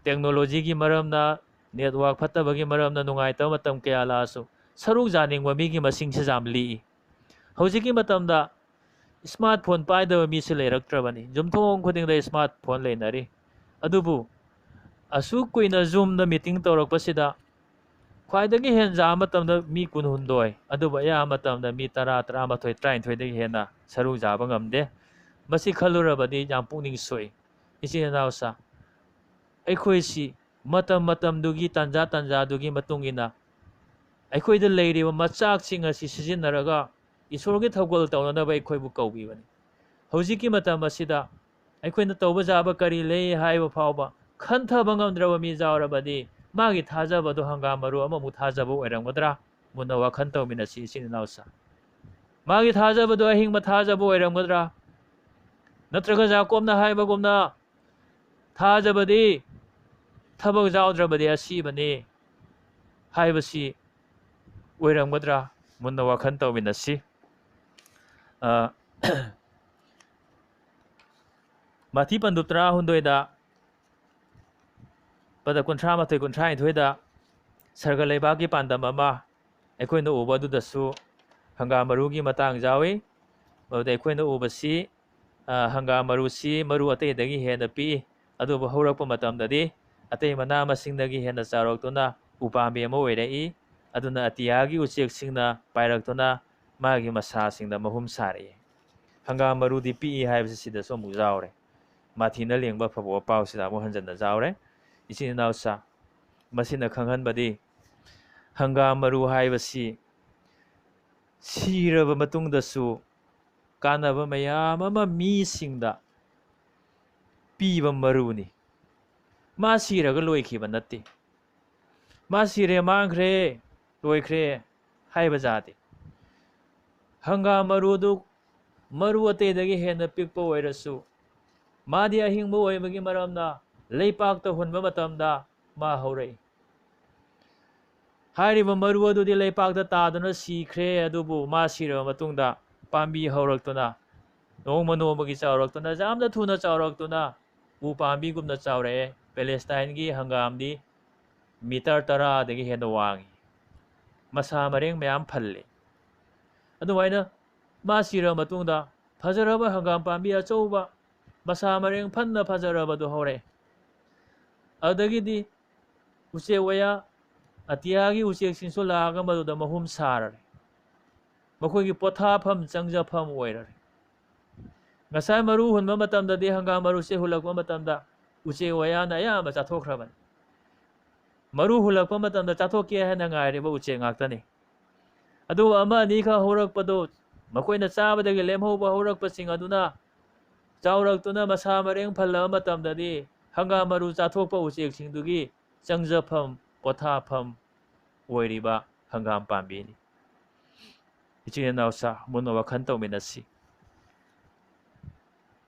ꯇꯦꯛꯅꯣꯂꯣꯖꯤꯒꯤ ꯃꯔꯝꯅ, ꯅꯦꯠꯋꯥꯛ ꯐꯠꯇꯕꯒꯤ ꯃꯔꯝꯅ ꯅꯨꯡꯉꯥꯏꯇꯕ ꯃꯇꯝ ꯀꯌꯥ ꯂꯥꯛꯑꯁꯨ, ꯁꯔꯨꯛ ꯌꯥꯅꯤꯡꯕ ꯃꯤꯒꯤ ꯃꯁꯤꯡꯁꯦ ꯌꯥꯝ ꯂꯤꯛꯏ꯫ ꯍꯧꯖꯤꯛꯀꯤ ꯃꯇꯝꯗ ꯁ꯭ꯃꯥꯔꯠ ꯐꯣꯟ ꯄꯥꯏꯗꯕ ꯃꯤꯁꯦ ꯂꯩꯔꯛꯇ꯭ꯔꯕꯅꯤ꯫ ꯌꯨꯝꯊꯣꯡ ꯈꯨꯗꯤꯡꯗ ꯁ꯭ꯃꯥꯔꯠ ꯐꯣꯟ ꯂꯩꯅꯔꯤ꯫ ꯑꯗꯨꯕꯨ ꯑꯁꯨꯛ ꯀꯨꯏꯅ Zoomꯗ ꯃꯤꯇꯤꯡ ꯇꯧꯔꯛꯄꯁꯤꯗ ꯈ꯭ꯋꯥꯏꯗꯒꯤ ꯍꯦꯟ ꯌꯥꯝꯕ ꯃꯇꯝꯗ ꯃꯤ ꯀꯨꯟꯍꯨꯝꯗꯣꯏ, ꯑꯗꯨꯕꯨ ꯑꯌꯥꯝꯕ ꯃꯇꯝꯗ ꯃꯤ ꯇꯔꯥ, ꯇꯔꯥꯃꯥꯊꯣꯏ, ꯇꯔꯥꯅꯤꯊꯣꯏꯗꯒꯤ ꯍꯦꯟꯅ ꯁꯔꯨꯛ ꯌꯥꯕ ꯉꯝꯗꯦ꯫ ꯃꯁꯤ ꯈꯜꯂꯨꯔꯕꯗꯤ ꯌꯥꯝ ꯄꯨꯛꯅꯤꯡ ꯁꯣꯛꯏ꯫ ꯏꯆꯤꯟ ꯏꯅꯥꯎꯁꯥ, ꯑꯩꯈꯣꯏꯁꯤ ꯃꯇꯝ ꯃꯇꯝꯗꯨꯒꯤ, ꯇꯥꯟꯖꯥ ꯇꯥꯟꯖꯥꯗꯨꯒꯤ ꯃꯇꯨꯡ ꯏꯟꯅ ꯑꯩꯈꯣꯏꯗ ꯂꯩꯔꯤꯕ ꯃꯆꯥꯛꯁꯤꯡ ꯑꯁꯤ ꯁꯤꯖꯤꯟꯅꯔꯒ ꯏꯁꯣꯔꯒꯤ ꯊꯧꯒꯜ ꯇꯧꯅꯅꯕ ꯑꯩꯈꯣꯏꯕꯨ ꯀꯧꯕꯤꯕꯅꯤ꯫ ꯍꯧꯖꯤꯛꯀꯤ ꯃꯇꯝ ꯑꯁꯤꯗ ꯑꯩꯈꯣꯏꯅ ꯇꯧꯕ ꯌꯥꯕ ꯀꯔꯤ ꯂꯩ ꯍꯥꯏꯕ ꯐꯥꯎꯕ ꯈꯟꯊꯕ ꯉꯝꯗ꯭ꯔꯕ ꯃꯤ ꯌꯥꯎꯔꯕꯗꯤ, ꯃꯥꯒꯤ ꯊꯥꯖꯕꯗꯨ ꯍꯪꯒꯥꯝ ꯃꯔꯨ ꯑꯃꯃꯨꯛ ꯊꯥꯖꯕ ꯑꯣꯏꯔꯝꯒꯗ꯭ꯔꯥ? ꯃꯨꯟꯅ ꯋꯥꯈꯜ ꯇꯧꯃꯤꯟꯅꯁꯤ, ꯏꯆꯤꯟ ꯏꯅꯥꯎꯁꯥ꯫ ꯃꯥꯒꯤ ꯊꯥꯖꯕꯗꯨ ꯑꯍꯤꯡꯕ ꯊꯥꯖꯕ ꯑꯣꯏꯔꯝꯒꯗ꯭ꯔꯥ? ꯅꯠꯇ꯭ꯔꯒ ꯌꯥꯀꯣꯕꯅ ꯍꯥꯏꯕꯒꯨꯝꯅ, ꯊꯥꯖꯕꯗꯤ ꯊꯕꯛ ꯌꯥꯎꯗ꯭ꯔꯕꯗꯤ ꯑꯁꯤꯕꯅꯤ ꯍꯥꯏꯕꯁꯤ ꯑꯣꯏꯔꯝꯒꯗ꯭ꯔꯥ? ꯃꯨꯟꯅ ꯋꯥꯈꯜ ꯇꯧꯃꯤꯟꯅꯁꯤ꯫ ꯑ, ꯃꯥꯊꯤ ꯄꯟꯗꯨꯞ ꯇꯔꯥꯍꯨꯝꯗꯣꯏꯗ, ꯄꯗ ꯀꯨꯟꯊ꯭ꯔꯥ ꯃꯥꯊꯣꯏ, ꯀꯨꯟꯊ꯭ꯔꯥ ꯅꯤꯊꯣꯏꯗ ꯁꯔꯒ ꯂꯩꯕꯥꯛꯀꯤ ꯄꯥꯟꯗꯝ ꯑꯃ ꯑꯩꯈꯣꯏꯅ ꯎꯕ ꯑꯗꯨꯗꯁꯨ ꯍꯪꯒꯥꯝ ꯃꯔꯨꯒꯤ ꯃꯇꯥꯡ ꯌꯥꯎꯏ꯫ ꯃꯗꯨꯗ ꯑꯩꯈꯣꯏꯅ ꯎꯕꯁꯤ, ꯑ, ꯍꯪꯒꯥꯝ ꯃꯔꯨꯁꯤ ꯃꯔꯨ ꯑꯇꯩꯗꯒꯤ ꯍꯦꯟꯅ ꯄꯤꯛꯏ, ꯑꯗꯨꯕꯨ ꯍꯧꯔꯛꯄ ꯃꯇꯝꯗꯗꯤ ꯑꯇꯩ ꯃꯅꯥ ꯃꯁꯤꯡꯗꯒꯤ ꯍꯦꯟꯅ ꯆꯥꯎꯔꯛꯇꯨꯅ ꯎꯄꯥꯝꯕꯤ ꯑꯃ ꯑꯣꯏꯔꯛꯏ꯫ ꯑꯗꯨꯅ ꯑꯇꯤꯌꯥꯒꯤ ꯎꯆꯦꯛꯁꯤꯡꯅ ꯄꯥꯏꯔꯛꯇꯨꯅ ꯃꯥꯒꯤ ꯃꯁꯥꯁꯤꯡꯗ ꯃꯍꯨꯝ ꯁꯥꯔꯛꯏ꯫ ꯍꯪꯒꯥꯝ ꯃꯔꯨꯗꯤ ꯄꯤꯛꯏ ꯍꯥꯏꯕꯁꯤ ꯁꯤꯗꯁꯨ ꯑꯃꯨꯛ ꯌꯥꯎꯔꯦ꯫ ꯃꯥꯊꯤꯅ ꯂꯦꯡꯕ ꯐꯕ ꯄꯥꯎꯁꯤꯗ ꯑꯃꯨꯛ ꯍꯟꯖꯟꯅ ꯌꯥꯎꯔꯦ꯫ ꯏꯆꯤꯟ ꯏꯅꯥꯎꯁꯥ, ꯃꯁꯤꯅ ꯈꯪꯍꯟꯕꯗꯤ ꯍꯪꯒꯥꯝ ꯃꯔꯨ ꯍꯥꯏꯕꯁꯤ ꯁꯤꯔꯕ ꯃꯇꯨꯡꯗꯁꯨ ꯀꯥꯟꯅꯕ ꯃꯌꯥꯝ ꯑꯃ ꯃꯤꯁꯤꯡꯗ ꯄꯤꯕ ꯃꯔꯨꯅꯤ꯫ ꯃꯥ ꯁꯤꯔꯒ ꯂꯣꯏꯈꯤꯕ ꯅꯠꯇꯦ꯫ ꯃꯥ ꯁꯤꯔꯦ, ꯃꯥꯡꯈ꯭ꯔꯦ, ꯂꯣꯏꯈ꯭ꯔꯦ ꯍꯥꯏꯕ ꯌꯥꯗꯦ꯫ ꯍꯪꯒꯥꯝ ꯃꯔꯨꯗꯨ ꯃꯔꯨ ꯑꯇꯩꯗꯒꯤ ꯍꯦꯟꯅ ꯄꯤꯛꯄ ꯑꯣꯏꯔꯁꯨ, ꯃꯥꯗꯤ ꯑꯍꯤꯡꯕ ꯑꯣꯏꯕꯒꯤ ꯃꯔꯝꯅ ꯂꯩꯄꯥꯛꯇ ꯍꯨꯟꯕ ꯃꯇꯝꯗ ꯃꯥ ꯍꯧꯔꯛꯏ꯫ ꯍꯥꯏꯔꯤꯕ ꯃꯔꯨ ꯑꯗꯨꯗꯤ ꯂꯩꯄꯥꯛꯇ ꯇꯥꯗꯨꯅ ꯁꯤꯈ꯭ꯔꯦ, ꯑꯗꯨꯕꯨ ꯃꯥ ꯁꯤꯔꯕ ꯃꯇꯨꯡꯗ ꯄꯥꯝꯕꯤ ꯍꯧꯔꯛꯇꯨꯅ, ꯅꯣꯡꯃ ꯅꯣꯡꯃꯒꯤ ꯆꯥꯎꯔꯛꯇꯨꯅ, ꯌꯥꯝꯅ ꯊꯨꯅ ꯆꯥꯎꯔꯛꯇꯨꯅ ꯎ ꯄꯥꯝꯕꯤꯒꯨꯝꯅ ꯆꯥꯎꯔꯛꯑꯦ꯫ ꯄꯦꯂꯦꯁꯇꯥꯏꯟꯒꯤ ꯍꯪꯒꯥꯝꯗꯤ ꯃꯤꯇꯔ ꯇꯔꯥꯗꯒꯤ ꯍꯦꯟꯅ ꯋꯥꯡꯉꯤ꯫ ꯃꯁꯥ ꯃꯔꯦꯡ ꯃꯌꯥꯝ ꯐꯜꯂꯤ꯫ ꯑꯗꯨꯃꯥꯏꯅ ꯃꯥ ꯁꯤꯔꯕ ꯃꯇꯨꯡꯗ ꯐꯖꯔꯕ ꯍꯪꯒꯥꯝ ꯄꯥꯝꯕꯤ ꯑꯆꯧꯕ, ꯃꯁꯥ ꯃꯔꯦꯡ ꯐꯟꯅ ꯐꯖꯔꯕꯗꯨ ꯍꯧꯔꯛꯑꯦ꯫ ꯑꯗꯨꯗꯒꯤꯗꯤ ꯎꯆꯦꯛ ꯋꯥꯌꯥ, ꯑꯇꯤꯌꯥꯒꯤ ꯎꯆꯦꯛꯁꯤꯡꯁꯨ ꯂꯥꯛꯑꯒ ꯃꯗꯨꯗ ꯃꯍꯨꯝ ꯁꯥꯔꯔꯦ꯫ ꯃꯈꯣꯏꯒꯤ ꯄꯣꯊꯥꯐꯝ, ꯆꯪꯖꯐꯝ ꯑꯣꯏꯔꯔꯦ꯫ ꯉꯁꯥꯏ ꯃꯔꯨ ꯍꯨꯟꯕ ꯃꯇꯝꯗꯗꯤ, ꯍꯪꯒꯥꯝ ꯃꯔꯨꯁꯦ ꯍꯨꯜꯂꯛꯄ ꯃꯇꯝꯗ ꯎꯆꯦꯛ ꯋꯥꯌꯥꯅ ꯑꯌꯥꯝꯕ ꯆꯥꯊꯣꯛꯈ꯭ꯔꯕꯅꯤ꯫ ꯃꯔꯨ ꯍꯨꯜꯂꯛꯄ ꯃꯇꯝꯗ ꯆꯥꯊꯣꯛꯀꯦ ꯍꯥꯏꯅ ꯉꯥꯏꯔꯤꯕ ꯎꯆꯦꯛ ꯉꯥꯛꯇꯅꯤ꯫ ꯑꯗꯨꯒ ꯑꯃ ꯑꯅꯤꯈꯛ ꯍꯧꯔꯛꯄꯗꯨ, ꯃꯈꯣꯏꯅ ꯆꯥꯕꯗꯒꯤ ꯂꯦꯝꯍꯧꯕ ꯍꯧꯔꯛꯄꯁꯤꯡ ꯑꯗꯨꯅ ꯆꯥꯎꯔꯛꯇꯨꯅ ꯃꯁꯥ ꯃꯔꯦꯡ ꯐꯜꯂꯕ ꯃꯇꯝꯗꯗꯤ, ꯍꯪꯒꯥꯝ ꯃꯔꯨ ꯆꯥꯊꯣꯛꯄ ꯎꯆꯦꯛꯁꯤꯡꯗꯨꯒꯤ ꯆꯪꯖꯐꯝ, ꯄꯣꯊꯥꯐꯝ ꯑꯣꯏꯔꯤꯕ ꯍꯪꯒꯥꯝ ꯄꯥꯝꯕꯤꯅꯤ꯫ ꯏꯆꯤꯟ ꯏꯅꯥꯎꯁꯥ, ꯃꯨꯟꯅ ꯋꯥꯈꯜ ꯇꯧꯃꯤꯟꯅꯁꯤ꯫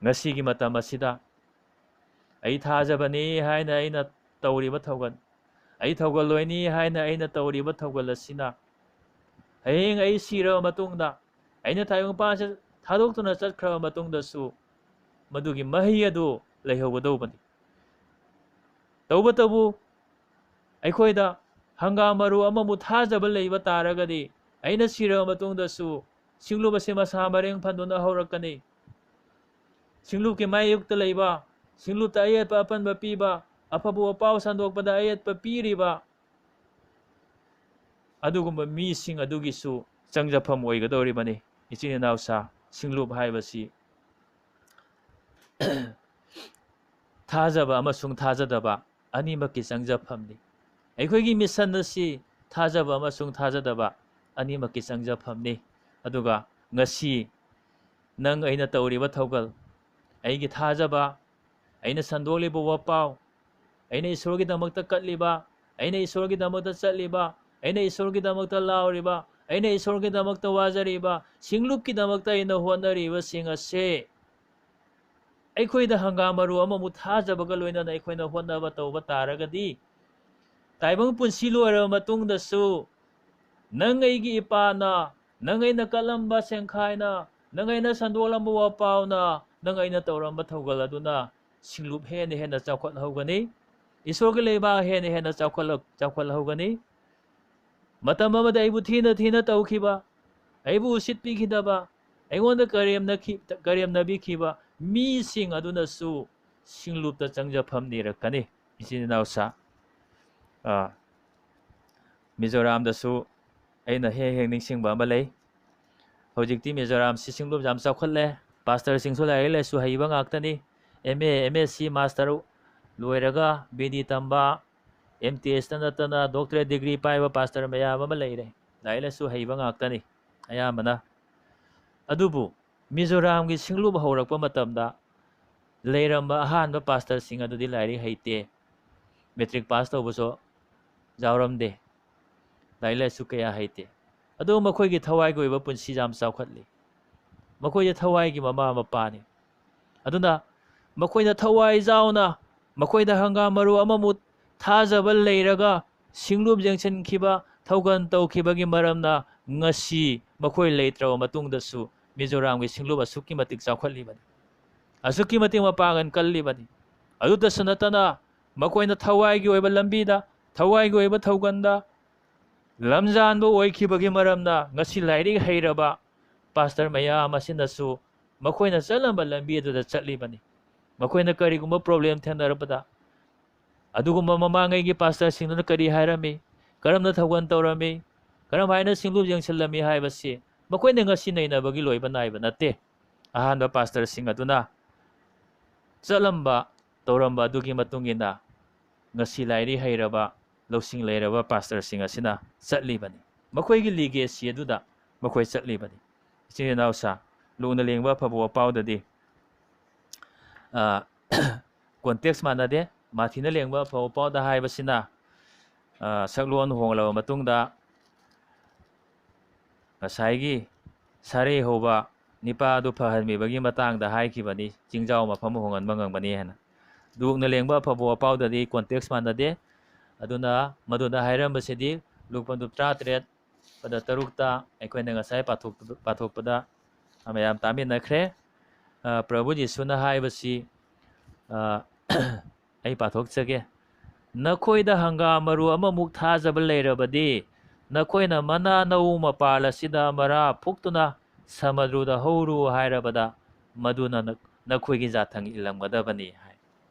ꯉꯁꯤꯒꯤ ꯃꯇꯝ ꯑꯁꯤꯗ ꯑꯩ ꯊꯥꯖꯕꯅꯤ ꯍꯥꯏꯅ ꯑꯩꯅ ꯇꯧꯔꯤꯕ ꯊꯧꯒꯜ, ꯑꯩ ꯊꯧꯒꯜꯂꯣꯏꯅꯤ ꯍꯥꯏꯅ ꯑꯩꯅ ꯇꯧꯔꯤꯕ ꯊꯧꯒꯜ ꯑꯁꯤꯅ, ꯍꯌꯦꯡ ꯑꯩ ꯁꯤꯔꯕ ꯃꯇꯨꯡꯗ, ꯑꯩꯅ ꯇꯥꯏꯕꯪꯄꯥꯟꯁꯦ ꯊꯥꯗꯣꯛꯇꯨꯅ ꯆꯠꯈ꯭ꯔꯕ ꯃꯇꯨꯡꯗꯁꯨ, ꯃꯗꯨꯒꯤ ꯃꯍꯩ ꯑꯗꯨ ꯂꯩꯍꯧꯒꯗꯧꯕꯅꯤ꯫ ꯇꯧꯕꯇꯕꯨ, ꯑꯩꯈꯣꯏꯗ ꯍꯪꯒꯥꯝ ꯃꯔꯨ ꯑꯃꯕꯨ ꯊꯥꯖꯕ ꯂꯩꯕ ꯇꯥꯔꯒꯗꯤ, ꯑꯩꯅ ꯁꯤꯔꯕ ꯃꯇꯨꯡꯗꯁꯨ ꯁꯤꯡꯂꯨꯞ ꯑꯁꯤ ꯃꯁꯥ ꯃꯔꯦꯡ ꯐꯟꯗꯨꯅ ꯍꯧꯔꯛꯀꯅꯤ꯫ ꯁꯤꯡꯂꯨꯞꯀꯤ ꯃꯥꯌꯣꯛꯇ ꯂꯩꯕ, ꯁꯤꯡꯂꯨꯞꯇ ꯑꯌꯦꯠꯄ ꯑꯄꯟꯕ ꯄꯤꯕ, ꯑꯐꯕ ꯄꯥꯎ ꯁꯟꯗꯣꯛꯄꯗ ꯑꯌꯦꯠꯄ ꯄꯤꯔꯤꯕ, ꯑꯗꯨꯒꯨꯝꯕ ꯃꯤꯁꯤꯡ ꯑꯗꯨꯒꯤꯁꯨ ꯆꯪꯖꯐꯝ ꯑꯣꯏꯒꯗꯧꯔꯤꯕꯅꯤ꯫ ꯏꯆꯤꯟ ꯏꯅꯥꯎꯁꯥ, ꯁꯤꯡꯂꯨꯞ ꯍꯥꯏꯕꯁꯤ ꯊꯥꯖꯕ ꯑꯃꯁꯨꯡ ꯊꯥꯖꯗꯕ ꯑꯅꯤꯃꯛꯀꯤ ꯆꯪꯖꯐꯝꯅꯤ꯫ ꯑꯩꯈꯣꯏꯒꯤ ꯃꯤꯁꯟ ꯑꯁꯤ ꯊꯥꯖꯕ ꯑꯃꯁꯨꯡ ꯊꯥꯖꯗꯕ ꯑꯅꯤꯃꯛꯀꯤ ꯆꯪꯖꯐꯝꯅꯤ꯫ ꯑꯗꯨꯒ ꯉꯁꯤ ꯅꯪ ꯑꯩꯅ ꯇꯧꯔꯤꯕ ꯊꯧꯒꯜ, ꯑꯩꯒꯤ ꯊꯥꯖꯕ, ꯑꯩꯅ ꯁꯟꯗꯣꯛꯂꯤꯕ ꯋꯥꯄꯥꯎ, ꯑꯩꯅ ꯏꯁꯣꯔꯒꯤꯗꯃꯛꯇ ꯀꯠꯂꯤꯕ, ꯑꯩꯅ ꯏꯁꯣꯔꯒꯤꯗꯃꯛꯇ ꯆꯠꯂꯤꯕ, ꯑꯩꯅ ꯏꯁꯣꯔꯒꯤꯗꯃꯛꯇ ꯂꯥꯎꯔꯤꯕ, ꯑꯩꯅ ꯏꯁꯣꯔꯒꯤꯗꯃꯛꯇ ꯋꯥꯖꯔꯤꯕ, ꯁꯤꯡꯂꯨꯞꯀꯤꯗꯃꯛꯇ ꯑꯩꯅ ꯍꯣꯠꯅꯔꯤꯕꯁꯤꯡ ꯑꯁꯦ ꯑꯩꯈꯣꯏꯗ ꯍꯪꯒꯥꯝ ꯃꯔꯨ ꯑꯃꯃꯨꯛ ꯊꯥꯖꯕꯒ ꯂꯣꯏꯅꯅ ꯑꯩꯈꯣꯏꯅ ꯍꯣꯠꯅꯕ ꯇꯧꯕ ꯇꯥꯔꯒꯗꯤ, ꯇꯥꯏꯕꯪ ꯄꯨꯟꯁꯤ ꯂꯣꯏꯔꯕ ꯃꯇꯨꯡꯗꯁꯨ ꯅꯪ ꯑꯩꯒꯤ ꯏꯄꯥꯅ, ꯅꯪ ꯑꯩꯅ ꯀꯠꯂꯝꯕ ꯁꯦꯡꯈꯥꯏꯅ, ꯅꯪ ꯑꯩꯅ ꯁꯟꯗꯣꯛꯂꯝꯕ ꯋꯥꯄꯥꯎꯅ, ꯅꯪ ꯑꯩꯅ ꯇꯧꯔꯝꯕ ꯊꯧꯒꯜ ꯑꯗꯨꯅ ꯁꯤꯡꯂꯨꯞ ꯍꯦꯟꯅ ꯍꯦꯟꯅ ꯆꯥꯎꯈꯠꯍꯧꯒꯅꯤ꯫ ꯏꯁꯣꯔꯒꯤ ꯂꯩꯕꯥꯛ ꯍꯦꯟꯅ ꯍꯦꯟꯅ ꯆꯥꯎꯈꯠꯂ-, ꯆꯥꯎꯈꯠꯍꯧꯒꯅꯤ꯫ ꯃꯇꯝ ꯑꯃꯗ ꯑꯩꯕꯨ ꯊꯤꯅ ꯊꯤꯅ ꯇꯧꯈꯤꯕ, ꯑꯩꯕꯨ ꯎꯁꯤꯠꯄꯤꯈꯤꯗꯕ, ꯑꯩꯉꯣꯟꯗ ꯀꯔꯦꯝꯅꯈꯤ-, ꯀꯔꯦꯝꯅꯕꯤꯈꯤꯕ ꯃꯤꯁꯤꯡ ꯑꯗꯨꯅꯁꯨ ꯁꯤꯡꯂꯨꯞꯇ ꯆꯪꯖꯐꯝ ꯅꯤꯔꯛꯀꯅꯤ꯫ ꯏꯆꯤꯟ ꯏꯅꯥꯎꯁꯥ, ꯑ, ꯃꯤꯖꯣꯔꯥꯝꯗꯁꯨ ꯑꯩꯅ ꯍꯦꯛ ꯍꯦꯛ ꯅꯤꯡꯁꯤꯡꯕ ꯑꯃ ꯂꯩ꯫ ꯍꯧꯖꯤꯛꯇꯤ ꯃꯤꯖꯣꯔꯥꯝꯁꯤ ꯁꯤꯡꯂꯨꯞ ꯌꯥꯝ ꯆꯥꯎꯈꯠꯂꯦ꯫ ꯄꯥꯁꯇꯔꯁꯤꯡꯁꯨ ꯂꯥꯏꯔꯤꯛ ꯂꯥꯏꯁꯨ ꯍꯩꯕ ꯉꯥꯛꯇꯅꯤ꯫ M A, M S C, master ꯂꯣꯏꯔꯒ ꯕꯤ ꯗꯤ ꯇꯝꯕ, ꯑꯦꯝ ꯇꯤ ꯑꯦꯁꯇ ꯅꯠꯇꯅ ꯗꯣꯛꯇꯔꯦꯠ ꯗꯤꯒ꯭ꯔꯤ ꯄꯥꯏꯕ ꯄꯥꯁꯇꯔ ꯃꯌꯥꯝ ꯑꯃ ꯂꯩꯔꯦ꯫ ꯂꯥꯏꯔꯤꯛ ꯂꯥꯏꯁꯨ ꯍꯩꯕ ꯉꯥꯛꯇꯅꯤ ꯑꯌꯥꯝꯕꯅ꯫ ꯑꯗꯨꯕꯨ ꯃꯤꯖꯣꯔꯥꯝꯒꯤ ꯁꯤꯡꯂꯨꯞ ꯍꯧꯔꯛꯄ ꯃꯇꯝꯗ ꯂꯩꯔꯝꯕ ꯑꯍꯥꯟꯕ ꯄꯥꯁꯇꯔꯁꯤꯡ ꯑꯗꯨꯗꯤ ꯂꯥꯏꯔꯤꯛ ꯍꯩꯇꯦ, ꯃꯦꯇ꯭ꯔꯤꯛ ꯄꯥꯁ ꯇꯧꯕꯁꯨ ꯌꯥꯎꯔꯝꯗꯦ, ꯂꯥꯏꯔꯤꯛ ꯂꯥꯏꯁꯨ ꯀꯌꯥ ꯍꯩꯇꯦ꯫ ꯑꯗꯨꯕꯨ ꯃꯈꯣꯏꯒꯤ ꯊꯋꯥꯏꯒꯤ ꯑꯣꯏꯕ ꯄꯨꯟꯁꯤ ꯌꯥꯝ ꯆꯥꯎꯈꯠꯂꯤ꯫ ꯃꯈꯣꯏꯁꯦ ꯊꯋꯥꯏꯒꯤ ꯃꯃꯥ ꯃꯄꯥꯅꯤ꯫ ꯑꯗꯨꯅ ꯃꯈꯣꯏꯅ ꯊꯋꯥꯏ ꯌꯥꯎꯅ, ꯃꯈꯣꯏꯗ ꯍꯪꯒꯥꯝ ꯃꯔꯨ ꯑꯃꯃꯨꯛ ꯊꯥꯖꯕ ꯂꯩꯔꯒ ꯁꯤꯡꯂꯨꯞ ꯌꯦꯡꯁꯤꯟꯈꯤꯕ, ꯊꯧꯒꯜ ꯇꯧꯈꯤꯕꯒꯤ ꯃꯔꯝꯅ ꯉꯁꯤ ꯃꯈꯣꯏ ꯂꯩꯇ꯭ꯔꯕ ꯃꯇꯨꯡꯗꯁꯨ ꯃꯤꯖꯣꯔꯥꯝꯒꯤ ꯁꯤꯡꯂꯨꯞ ꯑꯁꯨꯛꯀꯤ ꯃꯇꯤꯛ ꯆꯥꯎꯈꯠꯂꯤꯕꯅꯤ, ꯑꯁꯨꯛꯀꯤ ꯃꯇꯤꯛ ꯃꯄꯥꯡꯒꯜ ꯀꯜꯂꯤꯕꯅꯤ꯫ ꯑꯗꯨꯇꯁꯨ ꯅꯠꯇꯅ ꯃꯈꯣꯏꯅ ꯊꯋꯥꯏꯒꯤ ꯑꯣꯏꯕ ꯂꯝꯕꯤꯗ, ꯊꯋꯥꯏꯒꯤ ꯑꯣꯏꯕ ꯊꯧꯒꯜꯗ ꯂꯝꯖꯥꯟꯕ ꯑꯣꯏꯈꯤꯕꯒꯤ ꯃꯔꯝꯅ ꯉꯁꯤ ꯂꯥꯏꯔꯤꯛ ꯍꯩꯔꯕ ꯄꯥꯁꯇꯔ ꯃꯌꯥꯝ ꯑꯁꯤꯅꯁꯨ ꯃꯈꯣꯏꯅ ꯆꯠꯂꯝꯕ ꯂꯝꯕꯤ ꯑꯗꯨꯗ ꯆꯠꯂꯤꯕꯅꯤ꯫ ꯃꯈꯣꯏꯅ ꯀꯔꯤꯒꯨꯝꯕ ꯄ꯭ꯔꯣꯕ꯭ꯂꯦꯝ ꯊꯦꯡꯅꯔꯛꯄꯗ ꯑꯗꯨꯒꯨꯝꯕ ꯃꯃꯥꯡꯉꯩꯒꯤ ꯄꯥꯁꯇꯔꯁꯤꯡꯗꯨꯅ ꯀꯔꯤ ꯍꯥꯏꯔꯝꯃꯤ, ꯀꯔꯝꯅ ꯊꯧꯒꯜ ꯇꯧꯔꯝꯃꯤ, ꯀꯔꯝ ꯍꯥꯏꯅ ꯁꯤꯡꯂꯨꯞ ꯌꯦꯡꯁꯤꯜꯂꯝꯃꯤ ꯍꯥꯏꯕꯁꯤ ꯃꯈꯣꯏꯅ ꯉꯁꯤ ꯅꯩꯅꯕꯒꯤ ꯂꯣꯏꯕ ꯅꯥꯏꯕ ꯅꯠꯇꯦ꯫ ꯑꯍꯥꯟꯕ ꯄꯥꯁꯇꯔꯁꯤꯡ ꯑꯗꯨꯅ ꯆꯠꯂꯝꯕ, ꯇꯧꯔꯝꯕ ꯑꯗꯨꯒꯤ ꯃꯇꯨꯡ ꯏꯟꯅ ꯉꯁꯤ ꯂꯥꯏꯔꯤꯛ ꯍꯩꯔꯕ, ꯂꯧꯁꯤꯡ ꯂꯩꯔꯕ ꯄꯥꯁꯇꯔꯁꯤꯡ ꯑꯁꯤꯅ ꯆꯠꯂꯤꯕꯅꯤ꯫ ꯃꯈꯣꯏꯒꯤ ꯂꯤꯒꯦꯁꯤ ꯑꯗꯨꯗ ꯃꯈꯣꯏ ꯆꯠꯂꯤꯕꯅꯤ꯫ ꯏꯆꯤꯟ ꯏꯅꯥꯎꯁꯥ, ꯂꯨꯛꯅ ꯂꯦꯡꯕ ꯑꯐꯕ ꯋꯥꯄꯥꯎꯗꯗꯤ, ꯑ, context ꯃꯥꯟꯅꯗꯦ꯫ ꯃꯥꯊꯤꯅ ꯂꯦꯡꯕ ꯑꯐꯕ ꯄꯥꯎꯗ ꯍꯥꯏꯕꯁꯤꯅ, ꯑ, ꯁꯛꯂꯣꯟ ꯍꯣꯡꯂꯕ ꯃꯇꯨꯡꯗ ꯉꯁꯥꯏꯒꯤ ꯁꯥꯔꯩ ꯍꯧꯕ ꯅꯤꯄꯥ ꯑꯗꯨ ꯐꯍꯟꯕꯤꯕꯒꯤ ꯃꯇꯥꯡꯗ ꯍꯥꯏꯈꯤꯕꯅꯤ, ꯆꯤꯡꯖꯥꯎ ꯃꯐꯝ ꯍꯣꯡꯍꯟꯕ ꯉꯝꯒꯅꯤ ꯍꯥꯏꯅ꯫ ꯂꯨꯛꯅ ꯂꯦꯡꯕ ꯑꯐꯕ ꯋꯥꯄꯥꯎꯗꯗꯤ context ꯃꯥꯟꯅꯗꯦ꯫ ꯑꯗꯨꯅ ꯃꯗꯨꯗ ꯍꯥꯏꯔꯝꯕꯁꯤꯗꯤ ꯂꯨꯛ ꯄꯟꯗꯨꯞ ꯇꯔꯥꯇꯔꯦꯠ ꯄꯗ ꯇꯔꯨꯛꯇ ꯑꯩꯈꯣꯏꯅ ꯉꯁꯥꯏ ꯄꯥꯊꯣꯛ-, ꯄꯥꯊꯣꯛꯄꯗ ꯃꯌꯥꯝ ꯇꯥꯃꯤꯟꯅꯈ꯭ꯔꯦ꯫ ꯑ, ꯄ꯭ꯔꯚꯨ ꯖꯤꯁꯨꯅ ꯍꯥꯏꯕꯁꯤ, ꯑ, ꯑꯩ ꯄꯥꯊꯣꯛꯆꯒꯦ꯫ "ꯅꯈꯣꯏꯗ ꯍꯪꯒꯥꯝ ꯃꯔꯨ ꯑꯃꯃꯨꯛ ꯊꯥꯖꯕ ꯂꯩꯔꯕꯗꯤ, ꯅꯈꯣꯏꯅ ꯃꯅꯥ ꯅꯧ ꯃꯄꯥꯜ ꯑꯁꯤꯗ ꯃꯔꯥ ꯐꯨꯛꯇꯨꯅ ꯁꯃꯨꯗ꯭ꯔꯗ ꯍꯧꯔꯨ ꯍꯥꯏꯔꯕꯗ, ꯃꯗꯨꯅ ꯅ-, ꯅꯈꯣꯏꯒꯤ ꯖꯥꯊꯪ ꯏꯜꯂꯝꯒꯗꯕꯅꯤ" ꯍꯥꯏ꯫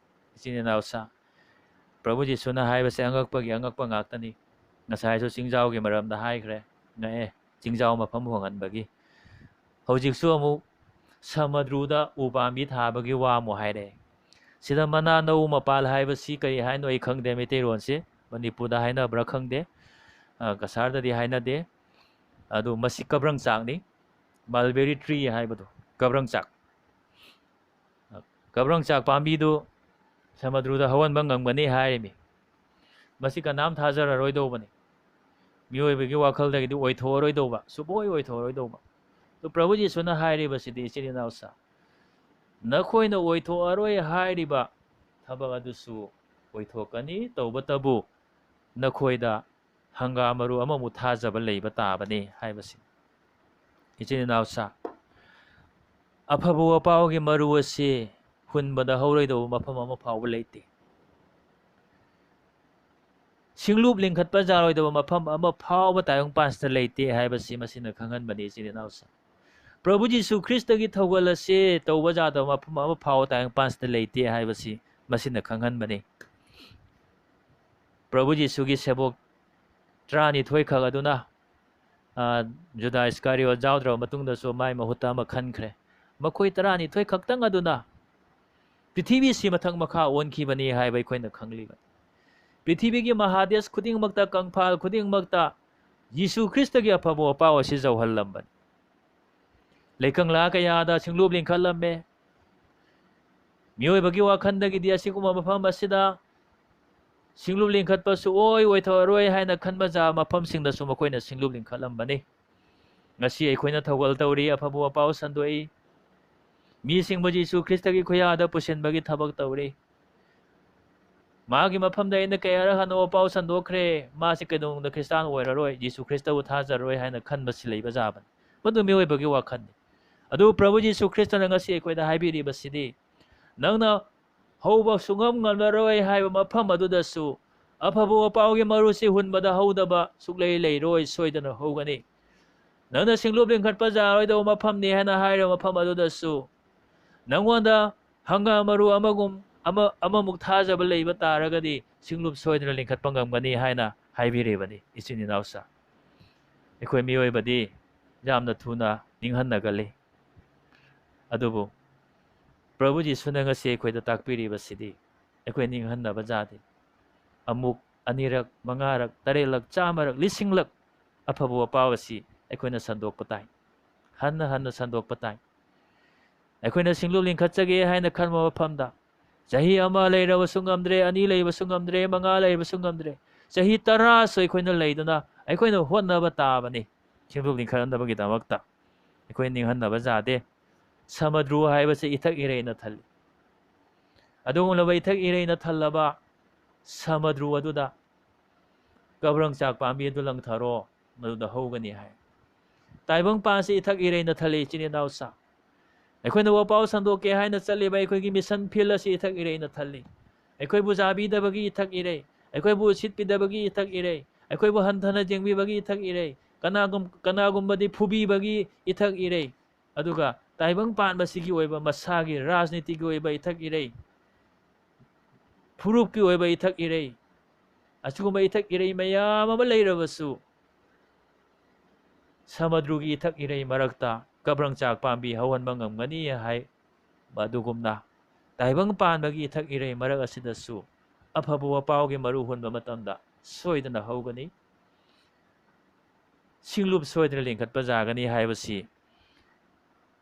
ꯏꯆꯤꯟ ꯏꯅꯥꯎꯁꯥ, ꯄ꯭ꯔꯚꯨ ꯖꯤꯁꯨꯅ ꯍꯥꯏꯕꯁꯦ ꯑꯉꯛꯄꯒꯤ ꯑꯉꯛꯄ ꯉꯥꯛꯇꯅꯤ꯫ ꯉꯁꯥꯏꯁꯨ ꯆꯤꯡꯖꯥꯎꯒꯤ ꯃꯔꯝꯗ ꯍꯥꯏꯈ꯭ꯔꯦ, ꯉꯛꯑꯦ, ꯆꯤꯡꯖꯥꯎ ꯃꯐꯝ ꯍꯣꯡꯍꯟꯕꯒꯤ꯫ ꯍꯧꯖꯤꯛꯁꯨ ꯑꯃꯨꯛ ꯁꯃꯨꯗ꯭ꯔꯗ ꯎ ꯄꯥꯝꯕꯤ ꯊꯥꯕꯒꯤ ꯋꯥ ꯑꯃꯨꯛ ꯍꯥꯏꯔꯛꯑꯦ꯫ ꯁꯤꯗ ꯃꯅꯥ ꯅꯧ ꯃꯄꯥꯜ ꯍꯥꯏꯕꯁꯤ ꯀꯔꯤ ꯍꯥꯏꯅꯣ ꯑꯩ ꯈꯪꯗꯦ, ꯃꯩꯇꯩꯔꯣꯟꯁꯦ ꯃꯅꯤꯄꯨꯔꯗ ꯍꯥꯏꯅꯕ꯭ꯔꯥ ꯈꯪꯗꯦ, ꯑ, ꯀꯁꯥꯔꯗꯗꯤ ꯍꯥꯏꯅꯗꯦ꯫ ꯑꯗꯨ ꯃꯁꯤ ꯀꯕ꯭ꯔꯪ ꯆꯥꯛꯅꯤ, mulberry tree ꯍꯥꯏꯕꯗꯣ, ꯀꯕ꯭ꯔꯪ ꯆꯥꯛ꯫ ꯀꯕ꯭ꯔꯪ ꯆꯥꯛ ꯄꯥꯝꯕꯤꯗꯨ ꯁꯃꯨꯗ꯭ꯔꯗ ꯍꯧꯍꯟꯕ ꯉꯝꯒꯅꯤ ꯍꯥꯏꯔꯤꯃꯤ꯫ ꯃꯁꯤ ꯀꯅꯥꯝ ꯊꯥꯖꯔꯔꯣꯏꯗꯧꯕꯅꯤ꯫ ꯃꯤꯑꯣꯏꯕꯒꯤ ꯋꯥꯈꯜꯗꯒꯤꯗꯤ ꯑꯣꯏꯊꯣꯛꯑꯔꯣꯏꯗꯧꯕ, ꯁꯨꯡꯑꯣꯏ ꯑꯣꯏꯊꯣꯛꯑꯔꯣꯏꯗꯧꯕ꯫ ꯑꯗꯨ ꯄ꯭ꯔꯚꯨ ꯖꯤꯁꯨꯅ ꯍꯥꯏꯔꯤꯕꯁꯤꯗꯤ, ꯏꯆꯤꯟ ꯏꯅꯥꯎꯁꯥ, ꯅꯈꯣꯏꯅ ꯑꯣꯏꯊꯣꯛꯑꯔꯣꯏ ꯍꯥꯏꯔꯤꯕ ꯊꯕꯛ ꯑꯗꯨꯁꯨ ꯑꯣꯏꯊꯣꯛꯀꯅꯤ꯫ ꯇꯧꯕꯇꯕꯨ ꯅꯈꯣꯏꯗ ꯍꯪꯒꯥꯝ ꯃꯔꯨ ꯑꯃꯃꯨꯛ ꯊꯥꯖꯕ ꯂꯩꯕ ꯇꯥꯕꯅꯤ ꯍꯥꯏꯕꯁꯤ꯫ ꯏꯆꯤꯟ ꯏꯅꯥꯎꯁꯥ, ꯑꯐꯕ ꯋꯥꯄꯥꯎꯒꯤ ꯃꯔꯨ ꯑꯁꯤ ꯍꯨꯟꯕꯗ ꯍꯧꯔꯣꯏꯗꯧꯕ ꯃꯐꯝ ꯑꯃ ꯐꯥꯎꯕ ꯂꯩꯇꯦ꯫ ꯁꯤꯡꯂꯨꯞ ꯂꯤꯡꯈꯠꯄ ꯌꯥꯔꯣꯏꯗꯕ ꯃꯐꯝ ꯑꯃ ꯐꯥꯎꯕ ꯇꯥꯏꯕꯪꯄꯥꯟꯁꯤꯗ ꯂꯩꯇꯦ ꯍꯥꯏꯕꯁꯤ ꯃꯁꯤꯅ ꯈꯪꯍꯟꯕꯅꯤ, ꯏꯆꯤꯟ ꯏꯅꯥꯎꯁꯥ꯫ ꯄ꯭ꯔꯚꯨ ꯖꯤꯁꯨ ꯈ꯭ꯔꯤꯁꯇꯒꯤ ꯊꯧꯒꯜ ꯑꯁꯤ ꯇꯧꯕ ꯌꯥꯗꯕ ꯃꯐꯝ ꯑꯃ ꯐꯥꯎꯕ ꯇꯥꯏꯕꯪꯄꯥꯟꯁꯤꯗ ꯂꯩꯇꯦ ꯍꯥꯏꯕꯁꯤ ꯃꯁꯤꯅ ꯈꯪꯍꯟꯕꯅꯤ꯫ ꯄ꯭ꯔꯚꯨ ꯖꯤꯁꯨꯒꯤ ꯁꯦꯕꯣꯛ ꯇꯔꯥꯅꯤꯊꯣꯏ ꯈꯛ ꯑꯗꯨꯅ, ꯑ, ꯖꯨꯗꯥ ꯏꯁꯀꯥꯔꯤꯌꯣꯠ ꯌꯥꯎꯗ꯭ꯔꯕ ꯃꯇꯨꯡꯗꯁꯨ ꯃꯥꯏ ꯃꯍꯨꯠꯇ ꯑꯃ ꯈꯟꯈ꯭ꯔꯦ꯫ ꯃꯈꯣꯏ ꯇꯔꯥꯅꯤꯊꯣꯏ ꯈꯛꯇꯪ ꯑꯗꯨꯅ ꯄ꯭ꯔꯤꯊꯤꯕꯤꯁꯤ ꯃꯊꯛ ꯃꯈꯥ ꯑꯣꯟꯈꯤꯕꯅꯤ ꯍꯥꯏꯕ ꯑꯩꯈꯣꯏꯅ ꯈꯪꯂꯤꯕꯅꯤ꯫ ꯄ꯭ꯔꯤꯊꯤꯕꯤꯒꯤ ꯃꯍꯥꯗꯦꯁ ꯈꯨꯗꯤꯡꯃꯛꯇ, ꯀꯪꯐꯥꯜ ꯈꯨꯗꯤꯡꯃꯛꯇ ꯖꯤꯁꯨ ꯈ꯭ꯔꯤꯁꯇꯒꯤ ꯑꯐꯕ ꯋꯥꯄꯥꯎ ꯑꯁꯤ ꯌꯧꯍꯜꯂꯝꯕꯅꯤ꯫ ꯂꯩꯀꯪꯂꯥ ꯀꯌꯥꯗ ꯁꯤꯡꯂꯨꯞ ꯂꯤꯡꯈꯠꯂꯝꯃꯦ꯫ ꯃꯤꯑꯣꯏꯕꯒꯤ ꯋꯥꯈꯜꯗꯒꯤꯗꯤ ꯑꯁꯤꯒꯨꯝꯕ ꯃꯐꯝ ꯑꯁꯤꯗ ꯁꯤꯡꯂꯨꯞ ꯂꯤꯡꯈꯠꯄ ꯁꯨꯛꯑꯣꯏ ꯑꯣꯏꯊꯣꯛꯑꯔꯣꯏ ꯍꯥꯏꯅ ꯈꯟꯕ ꯖꯥ ꯃꯐꯝꯁꯤꯡꯗꯁꯨ ꯃꯈꯣꯏꯅ ꯁꯤꯡꯂꯨꯞ ꯂꯤꯡꯈꯠꯂꯝꯕꯅꯤ꯫ ꯉꯁꯤ ꯑꯩꯈꯣꯏꯅ ꯊꯧꯒꯜ ꯇꯧꯔꯤ, ꯑꯐꯕ ꯋꯥꯄꯥꯎ ꯁꯟꯗꯣꯛꯏ, ꯃꯤꯁꯤꯡꯕꯨ ꯖꯤꯁꯨ ꯈ꯭ꯔꯤꯁꯇꯒꯤ ꯈꯨꯌꯥꯗ ꯄꯨꯁꯤꯟꯕꯒꯤ ꯊꯕꯛ ꯇꯧꯔꯤ꯫ ꯃꯥꯒꯤ ꯃꯐꯝꯗ ꯑꯩꯅ ꯀꯌꯥꯔꯛ ꯍꯟꯅ ꯋꯥꯄꯥꯎ ꯁꯟꯗꯣꯛꯈ꯭ꯔꯦ, ꯃꯥꯁꯤ ꯀꯩꯗꯧꯅꯨꯡꯗ ꯈ꯭ꯔꯤꯁꯇꯥꯟ ꯑꯣꯏꯔꯔꯣꯏ, ꯖꯤꯁꯨ ꯈ꯭ꯔꯤꯁꯇꯕꯨ ꯊꯥꯖꯔꯔꯣꯏ ꯍꯥꯏꯅ ꯈꯟꯕꯁꯤ ꯂꯩꯕ ꯖꯥꯕꯅꯤ꯫ ꯃꯗꯨ ꯃꯤꯑꯣꯏꯕꯒꯤ ꯋꯥꯈꯜꯅꯤ꯫ ꯑꯗꯨꯕꯨ ꯄ꯭ꯔꯚꯨ ꯖꯤꯁꯨ ꯈ꯭ꯔꯤꯁꯇꯅ ꯉꯁꯤ ꯑꯩꯈꯣꯏꯗ ꯍꯥꯏꯕꯤꯔꯤꯕꯁꯤꯗꯤ, ꯅꯪꯅ ꯍꯧꯕ ꯁꯨꯡꯉꯝ ꯉꯝꯂꯔꯣꯏ ꯍꯥꯏꯕ ꯃꯐꯝ ꯑꯗꯨꯗꯁꯨ ꯑꯐꯕ ꯋꯥꯄꯥꯎꯒꯤ ꯃꯔꯨꯁꯤ ꯍꯨꯟꯕꯗ ꯍꯧꯗꯕ ꯁꯨꯛꯂꯩ ꯂꯩꯔꯣꯏ, ꯁꯣꯏꯗꯅ ꯍꯧꯒꯅꯤ꯫ ꯅꯪꯅ ꯁꯤꯡꯂꯨꯞ ꯂꯤꯡꯈꯠꯄ ꯌꯥꯔꯣꯏꯗꯕ ꯃꯐꯝꯅꯤ ꯍꯥꯏꯅ ꯍꯥꯏꯔꯤꯕ ꯃꯐꯝ ꯑꯗꯨꯗꯁꯨ ꯅꯪꯉꯣꯟꯗ ꯍꯪꯒꯥꯝ ꯃꯔꯨ ꯑꯃꯒꯨꯝ ꯑꯃ, ꯑꯃꯃꯨꯛ ꯊꯥꯖꯕ ꯂꯩꯕ ꯇꯥꯔꯒꯗꯤ ꯁꯤꯡꯂꯨꯞ ꯁꯣꯏꯗꯅ ꯂꯤꯡꯈꯠꯄ ꯉꯝꯒꯅꯤ ꯍꯥꯏꯅ ꯍꯥꯏꯕꯤꯔꯤꯕꯅꯤ꯫ ꯏꯆꯤꯟ ꯏꯅꯥꯎꯁꯥ, ꯑꯩꯈꯣꯏ ꯃꯤꯑꯣꯏꯕꯗꯤ ꯌꯥꯝꯅ ꯊꯨꯅ ꯅꯤꯡꯍꯟꯅꯒꯜꯂꯤ꯫ ꯑꯗꯨꯕꯨ ꯄ꯭ꯔꯚꯨ ꯖꯤꯁꯨꯅ ꯉꯁꯤ ꯑꯩꯈꯣꯏꯗ ꯇꯥꯛꯄꯤꯔꯤꯕꯁꯤꯗꯤ ꯑꯩꯈꯣꯏ ꯅꯤꯡꯍꯟꯅꯕ ꯌꯥꯗꯦ꯫ ꯑꯃꯨꯛ, ꯑꯅꯤꯔꯛ, ꯃꯉꯥꯔꯛ, ꯇꯔꯦꯠꯂꯛ, ꯆꯥꯝꯃꯔꯛ, ꯂꯤꯁꯤꯡꯂꯛ ꯑꯐꯕ ꯋꯥꯄꯥꯎ ꯑꯁꯤ ꯑꯩꯈꯣꯏꯅ ꯁꯟꯗꯣꯛꯄ ꯇꯥꯏ꯫ ꯍꯟꯅ ꯍꯟꯅ ꯁꯟꯗꯣꯛꯄ ꯇꯥꯏ꯫ ꯑꯩꯈꯣꯏꯅ ꯁꯤꯡꯂꯨꯞ ꯂꯤꯡꯈꯠꯆꯒꯦ ꯍꯥꯏꯅ ꯈꯟꯕ ꯃꯐꯝꯗ ꯆꯍꯤ ꯑꯃ ꯂꯩꯔꯕꯁꯨ ꯉꯝꯗ꯭ꯔꯦ, ꯑꯅꯤ ꯂꯩꯕꯁꯨ ꯉꯝꯗ꯭ꯔꯦ, ꯃꯉꯥ ꯂꯩꯕꯁꯨ ꯉꯝꯗ꯭ꯔꯦ, ꯆꯍꯤ ꯇꯔꯥꯁꯨ ꯑꯩꯈꯣꯏꯅ ꯂꯩꯗꯨꯅ ꯑꯩꯈꯣꯏꯅ ꯍꯣꯠꯅꯕ ꯇꯥꯕꯅꯤ꯫ ꯁꯤꯡꯂꯨꯞ ꯂꯤꯡꯈꯠꯅꯕꯒꯤꯗꯃꯛꯇ ꯑꯩꯈꯣꯏ ꯅꯤꯡꯍꯟꯅꯕ ꯌꯥꯗꯦ꯫ ꯁꯃꯨꯗ꯭ꯔꯨ ꯍꯥꯏꯕꯁꯤ ꯏꯊꯛ ꯏꯔꯩꯅ ꯊꯜꯂꯤ꯫ ꯑꯗꯨꯒꯨꯝꯂꯕ ꯏꯊꯛ ꯏꯔꯩꯅ ꯊꯜꯂꯕ ꯁꯃꯨꯗ꯭ꯔꯨ ꯑꯗꯨꯗ ꯀꯕ꯭ꯔꯪꯆꯥꯛ ꯄꯥꯝꯕꯤ ꯑꯗꯨ ꯂꯪꯊꯔꯣ, ꯃꯗꯨꯗ ꯍꯧꯒꯅꯤ ꯍꯥꯏ꯫ ꯇꯥꯏꯕꯪ ꯄꯥꯟꯁꯤ ꯏꯊꯛ ꯏꯔꯩꯅ ꯊꯜꯂꯤ, ꯏꯆꯤꯟ ꯏꯅꯥꯎꯁꯥ꯫ ꯑꯩꯈꯣꯏꯅ ꯋꯥꯄꯥꯎ ꯁꯟꯗꯣꯛꯀꯦ ꯍꯥꯏꯅ ꯆꯠꯂꯤꯕ ꯑꯩꯈꯣꯏꯒꯤ ꯃꯤꯁꯟ ꯐꯤꯜ ꯑꯁꯤ ꯏꯊꯛ ꯏꯔꯩꯅ ꯊꯜꯂꯤ꯫ ꯑꯩꯈꯣꯏꯕꯨ ꯆꯥꯕꯤꯗꯕꯒꯤ ꯏꯊꯛ ꯏꯔꯩ, ꯑꯩꯈꯣꯏꯕꯨ ꯎꯁꯤꯠꯄꯤꯗꯕꯒꯤ ꯏꯊꯛ ꯏꯔꯩ, ꯑꯩꯈꯣꯏꯕꯨ ꯍꯟꯊꯅ ꯌꯦꯡꯕꯤꯕꯒꯤ ꯏꯊꯛ ꯏꯔꯩ, ꯀꯅꯥꯒꯨꯝ-, ꯀꯅꯥꯒꯨꯝꯕꯗꯤ ꯐꯨꯕꯤꯕꯒꯤ ꯏꯊꯛ ꯏꯔꯩ, ꯑꯗꯨꯒ ꯇꯥꯏꯕꯪ ꯄꯥꯟꯕꯁꯤꯒꯤ ꯑꯣꯏꯕ ꯃꯁꯥꯒꯤ ꯔꯥꯖꯅꯤꯇꯤꯒꯤ ꯑꯣꯏꯕ ꯏꯊꯛ ꯏꯔꯩ, ꯐꯨꯔꯨꯞꯀꯤ ꯑꯣꯏꯕ ꯏꯊꯛ ꯏꯔꯩ, ꯑꯁꯤꯒꯨꯝꯕ ꯏꯊꯛ ꯏꯔꯩ ꯃꯌꯥꯝ ꯑꯃ ꯂꯩꯔꯕꯁꯨ, ꯁꯃꯨꯗ꯭ꯔꯨꯒꯤ ꯏꯊꯛ ꯏꯔꯩ ꯃꯔꯛꯇ ꯀꯕ꯭ꯔꯪꯆꯥꯛ ꯄꯥꯝꯕꯤ ꯍꯧꯍꯟꯕ ꯉꯝꯒꯅꯤ ꯍꯥꯏ꯫ ꯑꯗꯨꯒꯨꯝꯅ ꯇꯥꯏꯕꯪ ꯄꯥꯟꯕꯒꯤ ꯏꯊꯛ ꯏꯔꯩ ꯃꯔꯛ ꯑꯁꯤꯗꯁꯨ ꯑꯐꯕ ꯋꯥꯄꯥꯎꯒꯤ ꯃꯔꯨ ꯍꯨꯟꯕ ꯃꯇꯝꯗ ꯁꯣꯏꯗꯅ ꯍꯧꯒꯅꯤ꯫ ꯁꯤꯡꯂꯨꯞ ꯁꯣꯏꯗꯅ ꯂꯤꯡꯈꯠꯄ ꯌꯥꯒꯅꯤ ꯍꯥꯏꯕꯁꯤ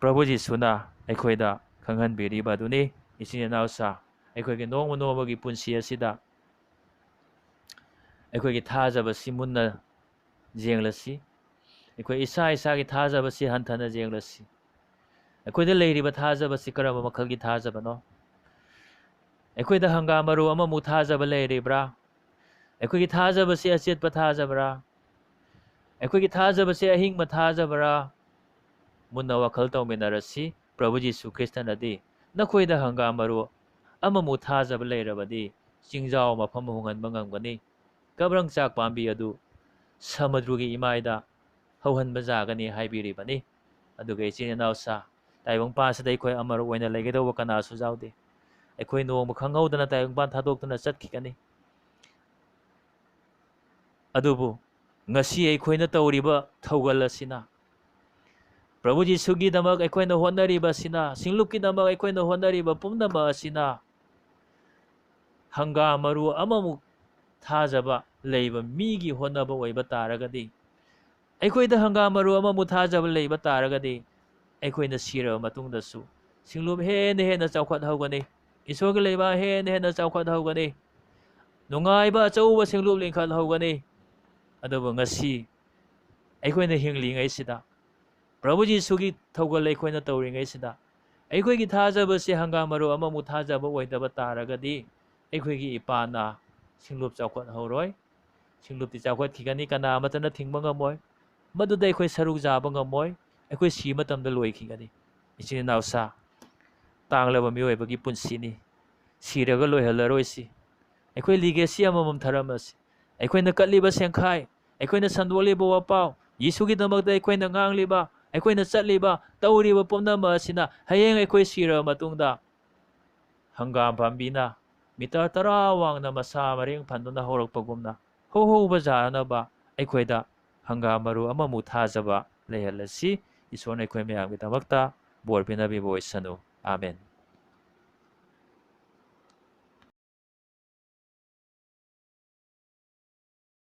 ꯄ꯭ꯔꯚꯨ ꯖꯤꯁꯨꯅ ꯑꯩꯈꯣꯏꯗ ꯈꯪꯍꯟꯕꯤꯔꯤꯕ ꯑꯗꯨꯅꯤ꯫ ꯏꯆꯤꯟ ꯏꯅꯥꯎꯁꯥ, ꯑꯩꯈꯣꯏꯒꯤ ꯅꯣꯡꯃ ꯅꯣꯡꯃꯒꯤ ꯄꯨꯟꯁꯤ ꯑꯁꯤꯗ ꯑꯩꯈꯣꯏꯒꯤ ꯊꯥꯖꯕꯁꯤ ꯃꯨꯟꯅ ꯌꯦꯡꯂꯁꯤ꯫ ꯑꯩꯈꯣꯏ ꯏꯁꯥ ꯏꯁꯥꯒꯤ ꯊꯥꯖꯕꯁꯤ ꯍꯟꯊꯅ ꯌꯦꯡꯂꯁꯤ꯫ ꯑꯩꯈꯣꯏꯗ ꯂꯩꯔꯤꯕ ꯊꯥꯖꯕꯁꯤ ꯀꯔꯝꯕ ꯃꯈꯜꯒꯤ ꯊꯥꯖꯕꯅꯣ? ꯑꯩꯈꯣꯏꯗ ꯍꯪꯒꯥꯝ ꯃꯔꯨ ꯑꯃꯃꯨꯛ ꯊꯥꯖꯕ ꯂꯩꯔꯤꯕ꯭ꯔꯥ? ꯑꯩꯈꯣꯏꯒꯤ ꯊꯥꯖꯕꯁꯤ ꯑꯆꯦꯠꯄ ꯊꯥꯖꯕ꯭ꯔꯥ? ꯑꯩꯈꯣꯏꯒꯤ ꯊꯥꯖꯕꯁꯤ ꯑꯍꯤꯡꯕ ꯊꯥꯖꯕ꯭ꯔꯥ? ꯃꯨꯟꯅ ꯋꯥꯈꯜ ꯇꯧꯃꯤꯟꯅꯔꯁꯤ꯫ ꯄ꯭ꯔꯚꯨ ꯖꯤꯁꯨ ꯈ꯭ꯔꯤꯁꯇꯅꯗꯤ, "ꯅꯈꯣꯏꯗ ꯍꯪꯒꯥꯝ ꯃꯔꯨ ꯑꯃꯃꯨꯛ ꯊꯥꯖꯕ ꯂꯩꯔꯕꯗꯤ, ꯆꯤꯡꯖꯥꯎ ꯃꯐꯝ ꯍꯣꯡꯍꯟꯕ ꯉꯝꯒꯅꯤ꯫ ꯀꯕ꯭ꯔꯪ ꯆꯥꯛ ꯄꯥꯝꯕꯤ ꯑꯗꯨ ꯁꯃꯨꯗ꯭ꯔꯒꯤ ꯏꯃꯥꯏꯗ ꯍꯧꯍꯟꯕ ꯌꯥꯒꯅꯤ" ꯍꯥꯏꯕꯤꯔꯤꯕꯅꯤ꯫ ꯑꯗꯨꯒ ꯏꯆꯤꯟ ꯏꯅꯥꯎꯁꯥ, ꯇꯥꯏꯕꯪꯄꯥꯟꯁꯤꯗ ꯑꯩꯈꯣꯏ ꯑꯃꯔꯣꯝ ꯑꯣꯏꯅ ꯂꯩꯒꯗꯧꯕ ꯀꯅꯥꯁꯨ ꯌꯥꯎꯗꯦ꯫ ꯑꯩꯈꯣꯏ ꯅꯣꯡꯃ ꯈꯪꯍꯧꯗꯅ ꯇꯥꯏꯕꯪꯄꯥꯟ ꯊꯥꯗꯣꯛꯇꯨꯅ ꯆꯠꯈꯤꯒꯅꯤ꯫ ꯑꯗꯨꯕꯨ ꯉꯁꯤ ꯑꯩꯈꯣꯏꯅ ꯇꯧꯔꯤꯕ ꯊꯧꯒꯜ ꯑꯁꯤꯅ, ꯄ꯭ꯔꯚꯨ ꯖꯤꯁꯨꯒꯤꯗꯃꯛ ꯑꯩꯈꯣꯏꯅ ꯍꯣꯠꯅꯔꯤꯕ ꯑꯁꯤꯅ, ꯁꯤꯡꯂꯨꯞꯀꯤꯗꯃꯛ ꯑꯩꯈꯣꯏꯅ ꯍꯣꯠꯅꯔꯤꯕ ꯄꯨꯝꯅꯃꯛ ꯑꯁꯤꯅ ꯍꯪꯒꯥꯝ ꯃꯔꯨ ꯑꯃꯃꯨꯛ ꯊꯥꯖꯕ ꯂꯩꯕ ꯃꯤꯒꯤ ꯍꯣꯠꯅꯕ ꯑꯣꯏꯕ ꯇꯥꯔꯒꯗꯤ, ꯑꯩꯈꯣꯏꯗ ꯍꯪꯒꯥꯝ ꯃꯔꯨ ꯑꯃꯃꯨꯛ ꯊꯥꯖꯕ ꯂꯩꯕ ꯇꯥꯔꯒꯗꯤ, ꯑꯩꯈꯣꯏꯅ ꯁꯤꯔꯕ ꯃꯇꯨꯡꯗꯁꯨ ꯁꯤꯡꯂꯨꯞ ꯍꯦꯟꯅ ꯍꯦꯟꯅ ꯆꯥꯎꯈꯠꯍꯧꯒꯅꯤ꯫ ꯏꯁꯣꯔꯒꯤ ꯂꯩꯕꯥꯛ ꯍꯦꯟꯅ ꯍꯦꯟꯅ ꯆꯥꯎꯈꯠꯍꯧꯒꯅꯤ꯫ ꯅꯨꯡꯉꯥꯏꯕ ꯑꯆꯧꯕ ꯁꯤꯡꯂꯨꯞ ꯂꯤꯡꯈꯠꯍꯧꯒꯅꯤ꯫ ꯑꯗꯨꯕꯨ ꯉꯁꯤ ꯑꯩꯈꯣꯏꯅ ꯍꯤꯡꯂꯤꯉꯩꯁꯤꯗ, ꯄ꯭ꯔꯚꯨ ꯖꯤꯁꯨꯒꯤ ꯊꯧꯒꯜ ꯑꯩꯈꯣꯏꯅ ꯇꯧꯔꯤꯉꯩꯁꯤꯗ, ꯑꯩꯈꯣꯏꯒꯤ ꯊꯥꯖꯕꯁꯦ ꯍꯪꯒꯥꯝ ꯃꯔꯨ ꯑꯃꯃꯨꯛ ꯊꯥꯖꯕ ꯑꯣꯏꯗꯕ ꯇꯥꯔꯒꯗꯤ, ꯑꯩꯈꯣꯏꯒꯤ ꯏꯄꯥꯅ ꯁꯤꯡꯂꯨꯞ ꯆꯥꯎꯈꯠꯍꯧꯔꯣꯏ꯫ ꯁꯤꯡꯂꯨꯞꯇꯤ ꯆꯥꯎꯈꯠꯈꯤꯒꯅꯤ, ꯀꯅꯥ ꯑꯃꯠꯇꯅ ꯊꯤꯡꯕ ꯉꯝꯃꯣꯏ꯫ ꯃꯗꯨꯗ ꯑꯩꯈꯣꯏ ꯁꯔꯨꯛ ꯌꯥꯕ ꯉꯝꯃꯣꯏ꯫ ꯑꯩꯈꯣꯏ ꯁꯤ ꯃꯇꯝꯗ ꯂꯣꯏꯈꯤꯒꯅꯤ꯫ ꯏꯆꯤꯟ ꯏꯅꯥꯎꯁꯥ, ꯇꯥꯡꯂꯕ ꯃꯤꯑꯣꯏꯕꯒꯤ ꯄꯨꯟꯁꯤꯅꯤ꯫ ꯁꯤꯔꯒ ꯂꯣꯏꯍꯜꯂꯔꯣꯏꯁꯤ꯫ ꯑꯩꯈꯣꯏ ꯂꯤꯒꯦꯁꯤ ꯑꯃꯃꯝ ꯊꯔꯝꯃꯁꯤ꯫ ꯑꯩꯈꯣꯏꯅ ꯀꯠꯂꯤꯕ ꯁꯦꯡꯈꯥꯏ, ꯑꯩꯈꯣꯏꯅ ꯁꯟꯗꯣꯛꯂꯤꯕ ꯋꯥꯄꯥꯎ, ꯌꯤꯁꯨꯒꯤꯗꯃꯛꯇ ꯑꯩꯈꯣꯏꯅ ꯉꯥꯡꯂꯤꯕ, ꯑꯩꯈꯣꯏꯅ ꯆꯠꯂꯤꯕ, ꯇꯧꯔꯤꯕ ꯄꯨꯝꯅꯃꯛ ꯑꯁꯤꯅ ꯍꯌꯦꯡ ꯑꯩꯈꯣꯏ ꯁꯤꯔꯕ ꯃꯇꯨꯡꯗ ꯍꯪꯒꯥꯝ ꯄꯥꯝꯕꯤꯅ ꯃꯤꯇꯔ ꯇꯔꯥ ꯋꯥꯡꯅ ꯃꯁꯥ ꯃꯔꯦꯡ ꯐꯟꯗꯨꯅ ꯍꯧꯔꯛꯄꯒꯨꯝꯅ ꯍꯧꯍꯧꯕ ꯌꯥꯅꯅꯕ ꯑꯩꯈꯣꯏꯗ ꯍꯪꯒꯥꯝ ꯃꯔꯨ ꯑꯃꯃꯨꯛ ꯊꯥꯖꯕ ꯂꯩꯍꯜꯂꯁꯤ꯫ ꯏꯁꯣꯔꯅ ꯑꯩꯈꯣꯏ ꯃꯌꯥꯝꯒꯤꯗꯃꯛꯇ ꯕꯣꯔ ꯄꯤꯅꯕꯤꯕ ꯑꯣꯏꯁꯅꯨ꯫ ꯑꯥꯃꯦꯟ꯫